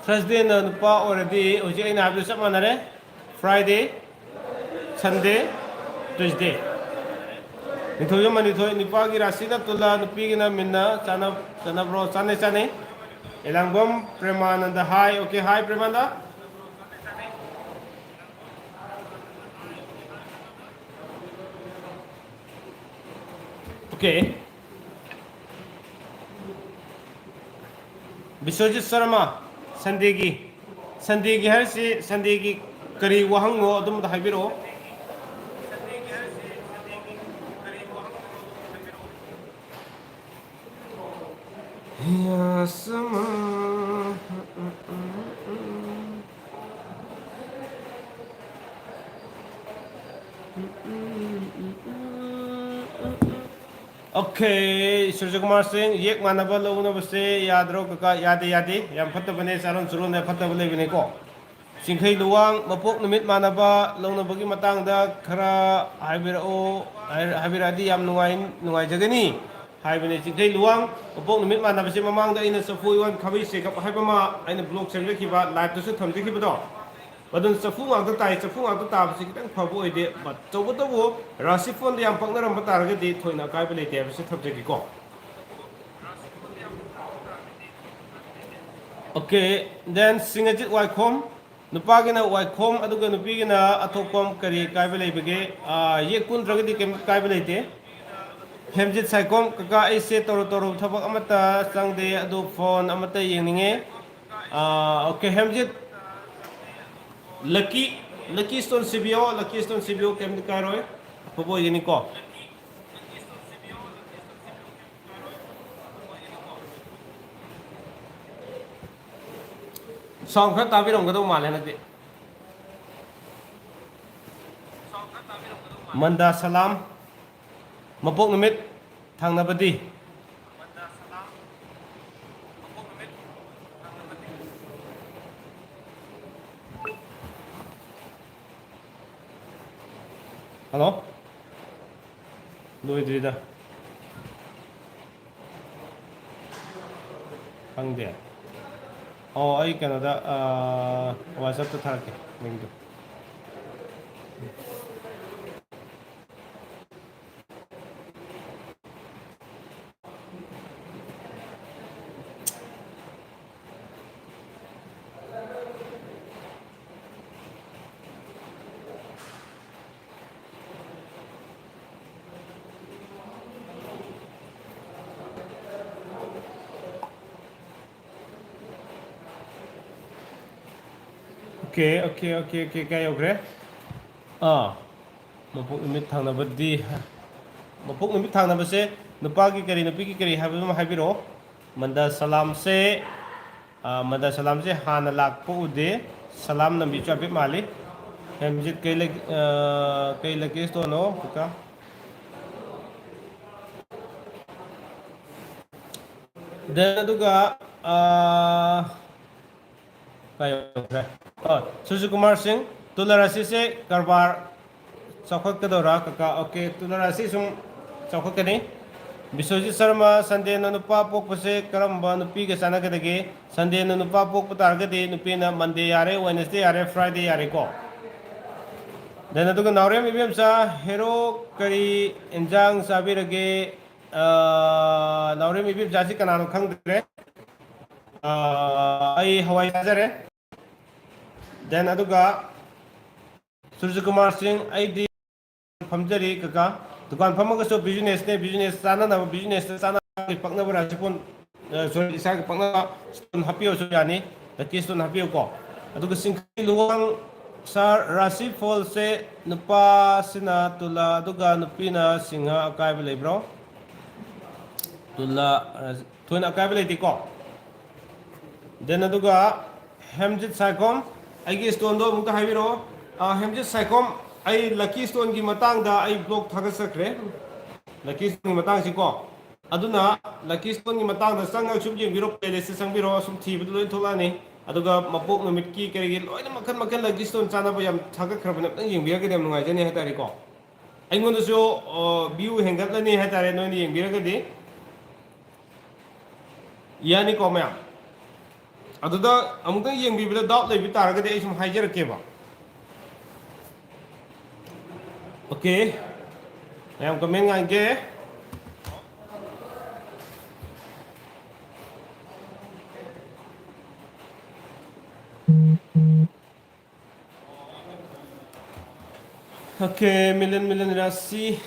Thursdayꯅ ꯅꯨꯄꯥ ꯑꯣꯏꯔꯗꯤ ꯍꯧꯖꯤꯛ ꯑꯩꯅ ꯍꯥꯏꯕꯗꯨ ꯆꯞ ꯃꯥꯟꯅꯔꯦ, Friday, Sunday, Tuesday꯫ ꯅꯤꯡꯊꯧꯖꯝ ꯃꯅꯤꯊꯣꯏ, ꯅꯨꯄꯥꯒꯤ ꯔꯥꯁꯤꯅ ꯇꯨꯂꯥ, ꯅꯨꯄꯤꯒꯤꯅ ꯃꯤꯟꯅ꯫ ꯆꯥꯟꯅ-, ꯆꯥꯟꯅꯕ꯭ꯔꯣ? ꯆꯥꯟꯅꯩ, ꯆꯥꯟꯅꯩ꯫ ꯑꯦꯂꯥꯡꯕꯝ ꯄ꯭ꯔꯦꯃꯥꯅꯟꯗ, ꯍꯥꯏ꯫ ꯑꯣꯀꯦ, ꯍꯥꯏ, ꯄ꯭ꯔꯦꯃꯥꯅꯟꯗ꯫ ꯑꯣꯀꯦ꯫ ꯕꯤꯁ꯭ꯋꯖꯤꯠ ꯁꯔꯃ, ꯁꯟꯗꯦꯒꯤ, ꯁꯟꯗꯦꯒꯤ ꯍꯥꯏꯔꯤꯁꯤ ꯁꯟꯗꯦꯒꯤ ꯀꯔꯤ ꯋꯥꯍꯪꯅꯣ, ꯑꯗꯨꯝꯕꯗ ꯍꯥꯏꯕꯤꯔꯛꯑꯣ꯫ ꯑꯣꯀꯦ, ꯁꯨꯔꯖꯀꯨꯃꯥꯔ ꯁꯤꯡ, ꯌꯦꯛ ꯃꯥꯟꯅꯕ ꯂꯧꯅꯕꯁꯦ ꯌꯥꯗ꯭ꯔꯣ ꯀꯀꯥ? ꯌꯥꯗꯦ, ꯌꯥꯗꯦ, ꯌꯥꯝ ꯐꯠꯇꯕꯅꯦ, ꯆꯥꯔꯣꯟ ꯁꯨꯔꯣꯟꯗ ꯐꯠꯇꯕ ꯂꯩꯕꯅꯦꯀꯣ꯫ ꯆꯤꯡꯈꯩ ꯂꯨꯋꯥꯡ, ꯃꯄꯣꯛ ꯅꯨꯃꯤꯠ ꯃꯥꯟꯅꯕ ꯂꯧꯅꯕꯒꯤ ꯃꯇꯥꯡꯗ ꯈꯔ ꯍꯥꯏꯕꯤꯔꯛꯑꯣ, ꯍꯥꯏ-, ꯍꯥꯏꯕꯤꯔꯛꯑꯗꯤ ꯌꯥꯝ ꯅꯨꯡꯉꯥꯏ-, ꯅꯨꯡꯉꯥꯏꯖꯒꯅꯤ ꯍꯥꯏꯕꯅꯦ꯫ ꯆꯤꯡꯈꯩ ꯂꯨꯋꯥꯡ, ꯃꯄꯣꯛ ꯅꯨꯃꯤꯠ ꯃꯥꯟꯅꯕꯁꯦ ꯃꯃꯥꯡꯗ ꯑꯩꯅ ꯆꯐꯨ ꯎꯌꯣꯟ ꯈꯥꯕꯩ ꯆꯦꯒꯞ ꯍꯥꯏꯕ ꯑꯃ ꯑꯩꯅ ꯕ꯭ꯂꯣꯛ ꯁꯦꯝꯖꯈꯤꯕ, ꯂꯥꯏꯞꯇꯁꯨ ꯊꯝꯖꯈꯤꯕꯗꯣ, ꯑꯗꯨꯅ ꯆꯐꯨ ꯉꯥꯛꯇ ꯇꯥꯏ꯫ ꯆꯐꯨ ꯉꯥꯛꯇ ꯇꯥꯕꯁꯤ ꯈꯤꯇꯪ ꯐꯕ ꯑꯣꯏꯗꯦ, but ꯇꯧꯕꯇꯕꯨ ꯔꯥꯁꯤ ꯐꯣꯟꯗ ꯌꯥꯝ ꯄꯛꯅꯔꯝꯕ ꯇꯥꯔꯒꯗꯤ ꯊꯣꯏꯅ ꯑꯀꯥꯏꯕ ꯂꯩꯇꯦ ꯍꯥꯏꯕꯁꯤ ꯊꯝꯖꯒꯦꯀꯣ꯫ ꯑꯣꯀꯦ, then ꯁꯤꯡꯉꯖꯤꯠ ꯋꯥꯏꯈꯣꯝ, ꯅꯨꯄꯥꯒꯤꯅ ꯋꯥꯏꯈꯣꯝ ꯑꯗꯨꯒ ꯅꯨꯄꯤꯒꯤꯅ ꯑꯊꯣꯛꯄꯝ, ꯀꯔꯤ ꯀꯥꯏꯕ ꯂꯩꯕꯒꯦ? ꯑꯥ, ꯌꯦꯛ ꯄꯨꯟꯗ꯭ꯔꯒꯗꯤ ꯀꯩꯝ ꯀꯥꯏꯕ ꯂꯩꯇꯦ꯫ ꯍꯦꯝꯖꯤꯠ ꯁꯥꯏꯈꯣꯝ, ꯀꯀꯥ ꯑꯩꯁꯦ ꯇꯧꯔꯨ ꯇꯧꯔꯨ ꯊꯕꯛ ꯑꯃꯠꯇ ꯆꯪꯗꯦ, ꯑꯗꯨ ꯐꯣꯟ ꯑꯃꯠꯇ ꯌꯦꯡꯅꯤꯡꯉꯦ꯫ ꯑꯥ, ꯑꯣꯀꯦ, ꯍꯦꯝꯖꯤꯠ, ꯂꯛꯀꯤ, ꯂꯛꯀꯤ ꯁ꯭ꯇꯣꯟ ꯁꯤꯕꯤꯌꯣ, ꯂꯛꯀꯤ ꯁ꯭ꯇꯣꯟ ꯁꯤꯕꯤꯌꯣ, ꯀꯩꯝꯇ ꯀꯥꯏꯔꯣꯏ, ꯑꯐꯕ ꯑꯣꯏꯒꯅꯤꯀꯣ꯫ ꯁꯥꯎꯟ ꯈꯔ ꯇꯥꯕꯤꯔꯝꯒꯗꯧ ꯃꯥꯜꯂꯦ ꯍꯟꯗꯛꯇꯤ꯫ ꯃꯟꯗꯥ ꯁꯂꯥꯝ, ꯃꯄꯣꯛ ꯅꯨꯃꯤꯠ ꯊꯪꯅꯕꯗꯤ? ꯍꯜꯂꯣ? ꯂꯣꯏꯗ꯭ꯔꯤꯗ꯫ ꯈꯪꯗꯦ꯫ ꯑꯣ, ꯑꯩ ꯀꯩꯅꯣꯗ, ꯑꯥ, WhatsApp-ꯇ ꯊꯥꯔꯛꯀꯦ ꯂꯤꯡꯗꯣ꯫ ꯑꯣꯀꯦ, ꯑꯣꯀꯦ, ꯑꯣꯀꯦ, ꯑꯣꯀꯦ, ꯀꯌꯥ ꯌꯧꯈ꯭ꯔꯦ? ꯑꯥ, ꯃꯄꯣꯛ ꯅꯨꯃꯤꯠ ꯊꯪꯅꯕꯗꯤ, ꯃꯄꯣꯛ ꯅꯨꯃꯤꯠ ꯊꯪꯅꯕꯁꯦ ꯅꯨꯄꯥꯒꯤ ꯀꯔꯤ, ꯅꯨꯄꯤꯒꯤ ꯀꯔꯤ ꯍꯥꯏꯕꯗꯨꯃ ꯍꯥꯏꯕꯤꯔꯛꯑꯣ꯫ ꯃꯟꯗ ꯁꯂꯥꯝꯁꯦ, ꯑꯥ, ꯃꯟꯗ ꯁꯂꯥꯝꯁꯦ ꯍꯥꯟꯅ ꯂꯥꯛꯄ ꯎꯗꯦ꯫ ꯁꯂꯥꯝ ꯅꯝꯕꯤꯁꯨ ꯍꯥꯏꯐꯦꯠ ꯃꯥꯜꯂꯤ꯫ ꯍꯦꯝꯖꯤꯠ ꯀꯩ ꯂꯩ-, ꯑꯥ, ꯀꯩ ꯂꯩꯒꯦ ꯁ꯭ꯇꯣꯟꯅꯣ, ꯀꯀꯥ? Then ꯑꯗꯨꯒ, ꯑꯥ, ꯀꯥꯏ ꯌꯧꯈ꯭ꯔꯦ? ꯑꯣ, ꯁꯨꯔꯖꯀꯨꯃꯥꯔ ꯁꯤꯡ, ꯇꯨꯂꯥ ꯔꯥꯁꯤꯁꯦ ꯀꯔꯕꯥꯔ ꯆꯥꯎꯈꯠꯀꯗꯧꯔꯥ, ꯀꯀꯥ? ꯑꯣꯀꯦ, ꯇꯨꯂꯥ ꯔꯥꯁꯤ ꯁꯨꯝ ꯆꯥꯎꯈꯠꯀꯅꯤ꯫ ꯕꯤꯁ꯭ꯋꯖꯤꯠ ꯁꯔꯃ, ꯁꯟꯗꯦꯅ ꯅꯨꯄꯥ ꯄꯣꯛꯄꯁꯦ ꯀꯔꯝꯕ ꯅꯨꯄꯤꯒ ꯆꯥꯟꯅꯒꯗꯒꯦ? ꯁꯟꯗꯦꯅ ꯅꯨꯄꯥ ꯄꯣꯛꯄ ꯇꯥꯔꯒꯗꯤ ꯅꯨꯄꯤꯅ ꯃꯟꯗꯦ ꯌꯥꯔꯦ, ꯋꯦꯅꯁꯗꯦ ꯌꯥꯔꯦ, ꯐ꯭ꯔꯥꯏꯗꯦ ꯌꯥꯔꯦꯀꯣ꯫ Then ꯑꯗꯨꯒ ꯅꯥꯎꯔꯦꯝ ꯏꯕꯦꯝꯆꯥ, ꯍꯦꯔꯣ ꯀꯔꯤ ꯏꯟꯖꯥꯡ ꯆꯥꯕꯤꯔꯒꯦ? ꯑꯥ, ꯅꯥꯎꯔꯦꯝ ꯏꯕꯦꯝꯆꯥꯁꯤ ꯀꯅꯥꯅꯣ ꯈꯪꯗ꯭ꯔꯦ꯫ ꯑꯥ, ꯑꯩ ꯍꯋꯥꯏ ꯆꯥꯖꯔꯦ꯫ Then ꯑꯗꯨꯒ ꯁꯨꯔꯖꯀꯨꯃꯥꯔ ꯁꯤꯡ, ꯑꯩꯗꯤ ꯐꯝꯖꯔꯤ ꯀꯀꯥ꯫ ꯗꯨꯀꯥꯟ ꯐꯝꯃꯒꯁꯨ businessꯅꯦ, business ꯆꯥꯅꯅꯕ, businessꯇ ꯆꯥꯅꯕ ꯄꯛꯅꯕ ꯔꯥꯁꯤꯐꯣꯟ, ꯑ, sorry, ꯏꯁꯥꯒꯤ ꯄꯛꯅꯕ stone ꯍꯥꯞꯄꯤꯌꯨꯁꯨ ꯌꯥꯅꯤ, lucky stone ꯍꯥꯞꯄꯤꯌꯨꯀꯣ꯫ ꯑꯗꯨꯒ ꯆꯤꯡꯈꯩ ꯂꯨꯋꯥꯡ ꯁꯥꯔ, ꯔꯥꯁꯤꯐꯣꯜꯁꯦ ꯅꯨꯄꯥꯁꯤꯅ ꯇꯨꯂꯥ, ꯑꯗꯨꯒ ꯅꯨꯄꯤꯅ ꯁꯤꯡꯍ, ꯑꯀꯥꯏꯕ ꯂꯩꯕ꯭ꯔꯣ? ꯇꯨꯂꯥ, ꯔꯥꯁꯤ-, ꯊꯣꯏꯅ ꯑꯀꯥꯏꯕ ꯂꯩꯇꯦꯀꯣ꯫ Then ꯑꯗꯨꯒ ꯍꯦꯝꯖꯤꯠ ꯁꯥꯏꯈꯣꯝ, ꯑꯩꯒꯤ stoneꯗꯣ ꯑꯃꯨꯛꯇ ꯍꯥꯏꯕꯤꯔꯛꯑꯣ꯫ ꯑ, ꯍꯦꯝꯖꯤꯠ ꯁꯥꯏꯈꯣꯝ, ꯑꯩ lucky stoneꯒꯤ ꯃꯇꯥꯡꯗ ꯑꯩ vlog ꯊꯥꯒꯠꯆꯈ꯭ꯔꯦ, lucky stoneꯒꯤ ꯃꯇꯥꯡꯁꯤꯀꯣ꯫ ꯑꯗꯨꯅ lucky stoneꯒꯤ ꯃꯇꯥꯡꯗ ꯆꯪꯉꯒ ꯁꯨꯝ ꯌꯦꯡꯕꯤꯔꯣ, playlistꯇ ꯆꯪꯕꯤꯔꯣ, ꯁꯨꯝ ꯊꯤꯕꯗ ꯂꯣꯏ ꯊꯣꯛꯂꯛꯑꯅꯤ꯫ ꯑꯗꯨꯒ ꯃꯄꯣꯛ ꯅꯨꯃꯤꯠꯀꯤ ꯀꯔꯤꯒꯤ ꯂꯣꯏꯅ ꯃꯈꯜ ꯃꯈꯜ lucky stone ꯆꯥꯅꯕ ꯌꯥꯝ ꯊꯥꯒꯠꯈ꯭ꯔꯕꯅꯦ, ꯑꯝꯇꯪ ꯌꯦꯡꯕꯤꯔꯒꯗꯤ ꯌꯥꯝ ꯅꯨꯡꯉꯥꯏꯖꯅꯤ ꯍꯥꯏꯇꯥꯔꯦꯀꯣ꯫ ꯑꯩꯉꯣꯟꯗꯁꯨ, ꯑ, view ꯍꯦꯟꯒꯠꯂꯅꯤ ꯍꯥꯏꯇꯥꯔꯦ, ꯅꯣꯏꯅ ꯌꯦꯡꯕꯤꯔꯒꯗꯤ꯫ ꯌꯥꯅꯤꯀꯣ ꯃꯌꯥꯝ? ꯑꯗꯨꯗ ꯑꯃꯨꯛꯇꯪ ꯌꯦꯡꯕꯤꯕꯗ doubt ꯂꯩꯕ ꯇꯥꯔꯒꯗꯤ ꯑꯩ ꯁꯨꯝ ꯍꯥꯏꯖꯔꯛꯀꯦꯕ꯫ ꯑꯣꯀꯦ, ꯃꯌꯥꯝ comment ꯉꯥꯏꯒꯦ꯫ ꯑꯣꯀꯦ, ꯃꯤꯂꯟ, ꯃꯤꯂꯟ ꯔꯥꯁꯤ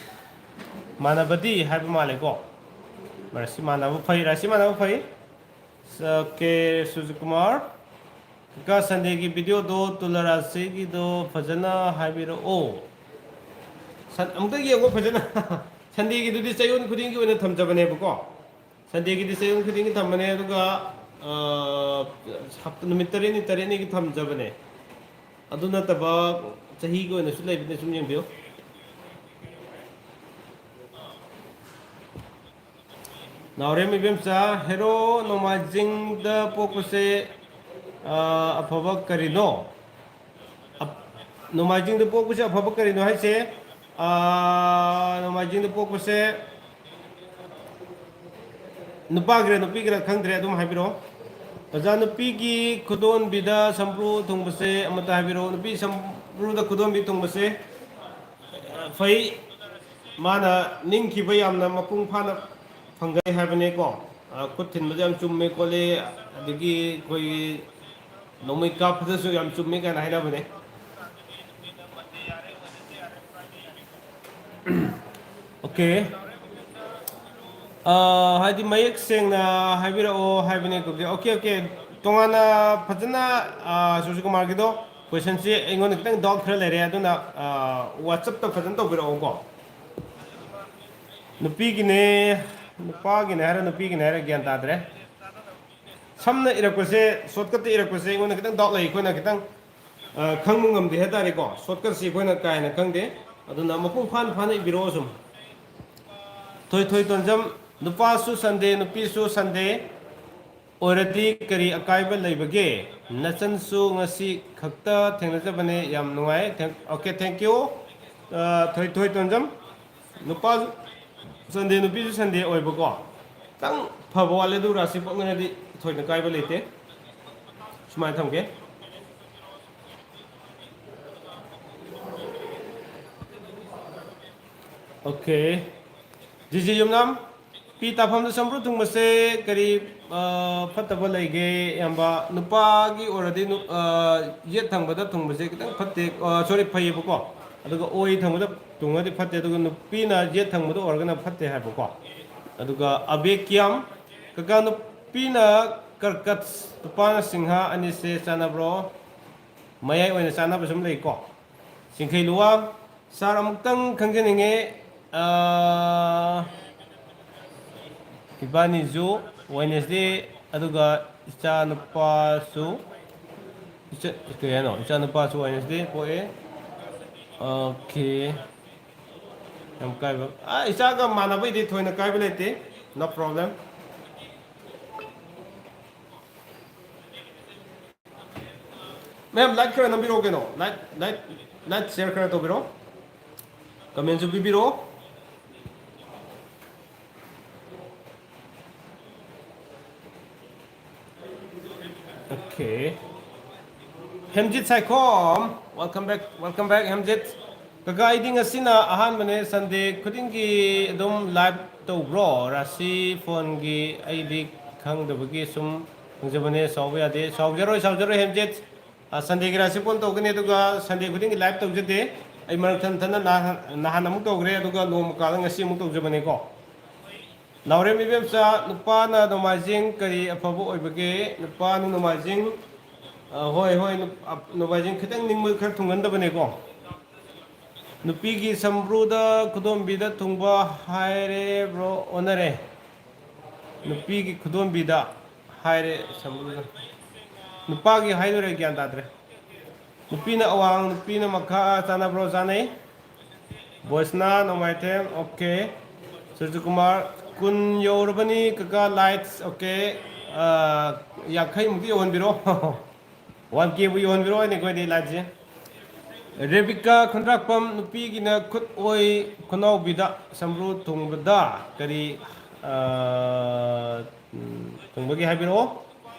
ꯃꯥꯟꯅꯕꯗꯤ ꯍꯥꯏꯕ ꯃꯥꯜꯂꯦꯀꯣ꯫ ꯔꯥꯁꯤ ꯃꯥꯟꯅꯕ ꯐꯩ, ꯔꯥꯁꯤ ꯃꯥꯟꯅꯕ ꯐꯩ꯫ ꯑꯣꯀꯦ, ꯁꯨꯔꯖꯀꯨꯃꯥꯔ꯫ ꯀꯀꯥ, ꯁꯟꯗꯦꯒꯤ ꯚꯤꯗꯤꯑꯣꯗꯣ ꯇꯨꯂꯔꯥꯁꯤꯒꯤꯗꯣ ꯐꯖꯅ ꯍꯥꯏꯕꯤꯔꯛꯑꯣ꯫ ꯁꯟ-, ꯑꯃꯨꯛꯇ ꯌꯦꯡꯉꯣ ꯐꯖꯅ꯫ ꯁꯟꯗꯦꯒꯤꯗꯨꯗꯤ ꯆꯌꯣꯜ ꯈꯨꯗꯤꯡꯒꯤ ꯑꯣꯏꯅ ꯊꯝꯖꯕꯅꯦꯕꯀꯣ꯫ ꯁꯟꯗꯦꯒꯤꯗꯤ ꯆꯌꯣꯜ ꯈꯨꯗꯤꯡꯒꯤ ꯊꯝꯕꯅꯦ, ꯑꯗꯨꯒ, ꯑ, ꯍꯞ-, ꯅꯨꯃꯤꯠ ꯇꯔꯦꯠꯅꯤ, ꯇꯔꯦꯠꯅꯤꯒꯤ ꯊꯝꯖꯕꯅꯦ꯫ ꯑꯗꯨ ꯅꯠꯇꯕ ꯆꯍꯤꯒꯤ ꯑꯣꯏꯅꯁꯨ ꯂꯩꯕꯅꯦ, ꯁꯨꯝ ꯌꯦꯡꯕꯤꯌꯨ꯫ ꯅꯥꯎꯔꯦꯝ ꯏꯕꯦꯝꯆꯥ, ꯍꯦꯔꯣ ꯅꯣꯡꯃꯥꯏꯖꯤꯡꯗ ꯄꯣꯛꯄꯁꯦ, ꯑ, ꯑꯐꯕ ꯀꯔꯤꯅꯣ? ꯑꯞ-, ꯅꯣꯡꯃꯥꯏꯖꯤꯡꯗ ꯄꯣꯛꯄꯁꯦ ꯑꯐꯕ ꯀꯔꯤꯅꯣ ꯍꯥꯏꯁꯦ? ꯑ, ꯅꯣꯡꯃꯥꯏꯖꯤꯡꯗ ꯄꯣꯛꯄꯁꯦ ꯅꯨꯄꯥꯒꯤꯔ ꯅꯨꯄꯤꯒꯤꯔ ꯈꯪꯗ꯭ꯔꯦ, ꯑꯗꯨꯝ ꯍꯥꯏꯕꯤꯔꯛꯑꯣ꯫ ꯑꯣꯖꯥ, ꯅꯨꯄꯤꯒꯤ ꯈꯨꯗꯣꯟꯕꯤꯗ ꯁꯝꯕ꯭ꯔꯨ ꯊꯨꯡꯕꯁꯦ ꯑꯃꯠꯇ ꯍꯥꯏꯕꯤꯔꯛꯑꯣ꯫ ꯅꯨꯄꯤ ꯁꯝꯕ꯭ꯔꯨꯗ ꯈꯨꯗꯣꯟꯕꯤ ꯊꯨꯡꯕꯁꯦ, ꯑ, ꯐꯩ꯫ ꯃꯥꯅ ꯅꯤꯡꯈꯤꯕ ꯌꯥꯝꯅ ꯃꯄꯨꯡ ꯐꯥꯅ ꯐꯪꯒꯅꯤ ꯍꯥꯏꯕꯅꯦꯀꯣ꯫ ꯑ, ꯈꯨꯠ ꯊꯤꯟꯕꯗ ꯌꯥꯝ ꯆꯨꯝꯃꯦ ꯈꯣꯠꯂꯦ, ꯑꯗꯒꯤ ꯑꯩꯈꯣꯏꯒꯤ ꯅꯣꯡꯃꯩ ꯀꯥꯞꯄꯗꯁꯨ ꯌꯥꯝ ꯆꯨꯝꯃꯦ ꯀꯥꯏꯅ ꯍꯥꯏꯅꯕꯅꯦ꯫ ꯑꯣꯀꯦ꯫ ꯑ, ꯍꯥꯏꯗꯤ ꯃꯌꯦꯛ ꯁꯦꯡꯅ ꯍꯥꯏꯕꯤꯔꯛꯑꯣ ꯍꯥꯏꯕꯅꯦ꯫ Okay, okay, okay. ꯇꯣꯉꯥꯟꯅ ꯐꯖꯅ, ꯑ, ꯁꯨꯔꯖꯀꯨꯃꯥꯔꯒꯤꯗꯣ questionꯁꯦ ꯑꯩꯉꯣꯟꯗ ꯈꯤꯇꯪ doubt ꯈꯔ ꯂꯩꯔꯦ, ꯑꯗꯨꯅ, ꯑ, WhatsAppꯇ ꯐꯖꯅ ꯇꯧꯕꯤꯔꯛꯑꯣꯀꯣ꯫ ꯅꯨꯄꯤꯒꯤꯅꯦ, ꯅꯨꯄꯥꯒꯤꯅꯦ ꯍꯥꯏꯔ ꯅꯨꯄꯤꯒꯤꯅꯦ ꯍꯥꯏꯔ ꯒ꯭ꯌꯥꯟ ꯇꯥꯗ꯭ꯔꯦ꯫ ꯁꯝꯅ ꯏꯔꯛꯄꯁꯦ, shortcutꯇ ꯏꯔꯛꯄꯁꯦ ꯑꯩꯉꯣꯟꯗ ꯈꯤꯇꯪ doubt ꯂꯩ꯫ ꯑꯩꯈꯣꯏꯅ ꯈꯤꯇꯪ, ꯑ, ꯈꯪꯕ ꯉꯝꯗꯦ ꯍꯥꯏꯇꯥꯔꯦꯀꯣ꯫ Shortcutꯁꯤ ꯑꯩꯈꯣꯏꯅ ꯀꯥ ꯍꯦꯟꯅ ꯈꯪꯗꯦ꯫ ꯑꯗꯨꯅ ꯃꯄꯨꯡ ꯐꯥꯅ ꯐꯥꯅ ꯏꯕꯤꯔꯛꯑꯣ ꯁꯨꯝ꯫ ꯊꯣꯏꯊꯣꯏ ꯇꯣꯟꯖꯝ, ꯅꯨꯄꯥꯁꯨ Sunday, ꯅꯨꯄꯤꯁꯨ Sunday ꯑꯣꯏꯔꯗꯤ ꯀꯔꯤ ꯑꯀꯥꯏꯕ ꯂꯩꯕꯒꯦ? ꯅꯆꯟꯁꯨ ꯉꯁꯤ ꯈꯛꯇ ꯊꯦꯡꯅꯖꯕꯅꯦ, ꯌꯥꯝ ꯅꯨꯡꯉꯥꯏ꯫ Thank-, okay, thank you꯫ ꯑ, ꯊꯣꯏ-, ꯊꯣꯏ ꯇꯣꯟꯖꯝ, ꯅꯨꯄꯥꯁꯨ Sunday, ꯅꯨꯄꯤꯁꯨ Sunday ꯑꯣꯏꯕꯀꯣ꯫ ꯈꯤꯇꯪ ꯐꯕ ꯋꯥꯠꯂꯦ, ꯑꯗꯨ ꯔꯥꯁꯤ ꯄꯛꯅꯔꯗꯤ ꯊꯣꯏꯅ ꯀꯥꯏꯕ ꯂꯩꯇꯦ꯫ ꯁꯨꯃꯥꯏꯅ ꯊꯝꯒꯦ꯫ Okay꯫ ꯖꯤꯖꯤ ꯌꯨꯝꯅꯥꯝ, ꯄꯤ ꯇꯥꯐꯝꯗ ꯁꯝꯕ꯭ꯔꯨ ꯊꯨꯡꯕꯁꯦ ꯀꯔꯤ, ꯑ, ꯐꯠꯇꯕ ꯂꯩꯒꯦ, ꯏꯌꯥꯝꯕ? ꯅꯨꯄꯥꯒꯤ ꯑꯣꯏꯔꯗꯤ ꯅꯨ-, ꯑ, ꯌꯦꯠ ꯊꯪꯕꯗ ꯊꯨꯡꯕꯁꯦ ꯈꯤꯇꯪ ꯐꯠꯇꯦ, ꯑ, sorry, ꯐꯩꯌꯦꯕꯀꯣ꯫ ꯑꯗꯨꯒ ꯑꯣꯏ ꯊꯪꯕꯗ ꯊꯨꯡꯉꯗꯤ ꯐꯠꯇꯦ, ꯑꯗꯨꯒ ꯅꯨꯄꯤꯅ ꯌꯦꯠ ꯊꯪꯕꯗ ꯑꯣꯏꯔꯒꯅ ꯐꯠꯇꯦ ꯍꯥꯏꯕꯀꯣ꯫ ꯑꯗꯨꯒ ꯑꯕꯦꯀꯤꯌꯥꯝ, ꯀꯀꯥ, ꯅꯨꯄꯤꯅ ꯀꯔꯀꯠ, ꯇꯨꯄꯥꯅ ꯁꯤꯡꯍ ꯑꯅꯤꯁꯦ ꯆꯥꯟꯅꯕ꯭ꯔꯣ? ꯃꯌꯥꯏ ꯑꯣꯏꯅ ꯆꯥꯟꯅꯕꯁꯨ ꯑꯗꯨꯝ ꯂꯩꯀꯣ꯫ ꯆꯤꯡꯈꯩ ꯂꯨꯋꯥ, ꯁꯥꯔ, ꯑꯃꯨꯛꯇꯪ ꯈꯪꯖꯅꯤꯡꯉꯦ꯫ ꯑꯥ, ꯏꯕꯥꯅꯤꯁꯨ ꯋꯦꯅꯦꯁꯗꯦ, ꯑꯗꯨꯒ ꯏꯆꯥ ꯅꯨꯄꯥꯁꯨ, ꯏꯆꯥ, ꯀꯩ ꯍꯥꯏꯅꯣ? ꯏꯆꯥ ꯅꯨꯄꯥꯁꯨ ꯋꯦꯅꯦꯁꯗꯦ ꯄꯣꯛꯑꯦ꯫ ꯑꯣꯀꯦ꯫ ꯌꯥꯝ ꯀꯥꯏꯕ꯫ ꯑꯥ, ꯏꯆꯥꯒ ꯃꯥꯟꯅꯕꯩꯗꯤ ꯊꯣꯏꯅ ꯀꯥꯏꯕ ꯂꯩꯇꯦ꯫ No problem꯫ ꯃꯌꯥꯝ like ꯈꯔ ꯅꯝꯕꯤꯔꯛꯑꯣ ꯀꯩꯅꯣ꯫ Like, like, like, share ꯈꯔ ꯇꯧꯕꯤꯔꯣ꯫ Comment ꯁꯨ ꯄꯤꯕꯤꯔꯣ꯫ Okay꯫ Hemjit Saikhom, welcome back, welcome back, Hemjit. ꯀꯀꯥ, ꯑꯩꯗꯤ ꯉꯁꯤꯅ ꯑꯍꯥꯟꯕꯅꯦ꯫ Sunday ꯈꯨꯗꯤꯡꯒꯤ ꯑꯗꯨꯝ live ꯇꯧꯕ꯭ꯔꯣ? ꯔꯥꯁꯤ phone ꯒꯤ ꯑꯩꯗꯤ ꯈꯪꯗꯕꯒꯤ ꯁꯨꯝ ꯍꯪꯖꯕꯅꯦ꯫ ꯁꯥꯎꯕ ꯌꯥꯗꯦ꯫ ꯁꯥꯎꯖꯔꯣꯏ, ꯁꯥꯎꯖꯔꯣꯏ, ꯍꯦꯝꯖꯤꯠ꯫ ꯑ, Sunday ꯒꯤ ꯔꯥꯁꯤ phone ꯇꯧꯒꯅꯤ, ꯑꯗꯨꯒ Sunday ꯈꯨꯗꯤꯡꯒꯤ live ꯇꯧꯖꯗꯦ꯫ ꯑꯩ ꯃꯔꯛ ꯊꯟ ꯊꯟꯅ ꯅꯍꯥꯟ, ꯅꯍꯥꯟ ꯑꯃꯨꯛ ꯇꯧꯈ꯭ꯔꯦ, ꯑꯗꯨꯒ ꯅꯣꯡꯃ ꯀꯥꯜꯂ ꯉꯁꯤ ꯑꯃꯨꯛ ꯇꯧꯖꯕꯅꯦꯀꯣ꯫ ꯅꯥꯎꯔꯦꯝ ꯏꯕꯦꯝꯆꯥ, ꯅꯨꯄꯥꯅ ꯅꯣꯡꯃꯥꯏꯖꯤꯡ ꯀꯔꯤ ꯑꯐꯕ ꯑꯣꯏꯕꯒꯦ? ꯅꯨꯄꯥꯅ ꯅꯣꯡꯃꯥꯏꯖꯤꯡ, ꯑ, ꯍꯣꯏ, ꯍꯣꯏ, ꯅꯨꯞ-, ꯑ, ꯅꯣꯡꯃꯥꯏꯖꯤꯡ ꯈꯤꯇꯪ ꯅꯤꯡꯕ ꯈꯔ ꯊꯨꯡꯒꯟꯗꯕꯅꯦꯀꯣ꯫ ꯅꯨꯄꯤꯒꯤ ꯁꯝꯕ꯭ꯔꯨꯗ ꯈꯨꯗꯣꯝꯕꯤꯗ ꯊꯨꯡꯕ ꯍꯥꯏꯔꯦ bro, ꯑꯣꯟꯅꯔꯦ꯫ ꯅꯨꯄꯤꯒꯤ ꯈꯨꯗꯣꯝꯕꯤꯗ ꯍꯥꯏꯔꯦ ꯁꯝꯕ꯭ꯔꯨꯗ꯫ ꯅꯨꯄꯥꯒꯤ ꯍꯥꯏꯗꯣꯏꯔꯥ ꯒ꯭ꯌꯥꯟ ꯇꯥꯗ꯭ꯔꯦ꯫ ꯅꯨꯄꯤꯅ ꯑꯋꯥꯡ, ꯅꯨꯄꯤꯅ ꯃꯈꯥ ꯆꯥꯟꯅꯕ꯭ꯔꯣ? ꯆꯥꯟꯅꯩ꯫ ꯕꯣꯏꯁꯅꯥ ꯅꯣꯡꯃꯥꯏꯊꯦꯝ, okay꯫ ꯁꯨꯔꯖꯀꯨꯃꯥꯔ, ꯀꯨꯟ ꯌꯧꯔꯕꯅꯤ ꯀꯀꯥ, likes, okay꯫ ꯑꯥ, ꯌꯥꯡꯈꯩꯃꯨꯛꯇꯤ ꯌꯧꯍꯟꯕꯤꯔꯣ꯫ One K ꯕꯨ ꯌꯧꯍꯟꯕꯤꯔꯣ ꯍꯥꯏꯅꯤ ꯑꯩꯈꯣꯏꯗꯤ live ꯁꯦ꯫ ꯔꯦꯕꯤꯀꯥ ꯈꯨꯟꯗ꯭ꯔꯥꯛꯄꯝ, ꯅꯨꯄꯤꯒꯤꯅ ꯈꯨꯠ ꯑꯣꯏ ꯈꯨꯅꯥꯎꯕꯤꯗ ꯁꯝꯕ꯭ꯔꯨ ꯊꯨꯡꯕꯗ ꯀꯔꯤ, ꯑꯥ, ꯎꯝ, ꯊꯨꯡꯕꯒꯤ ꯍꯥꯏꯕꯤꯔꯛꯑꯣ꯫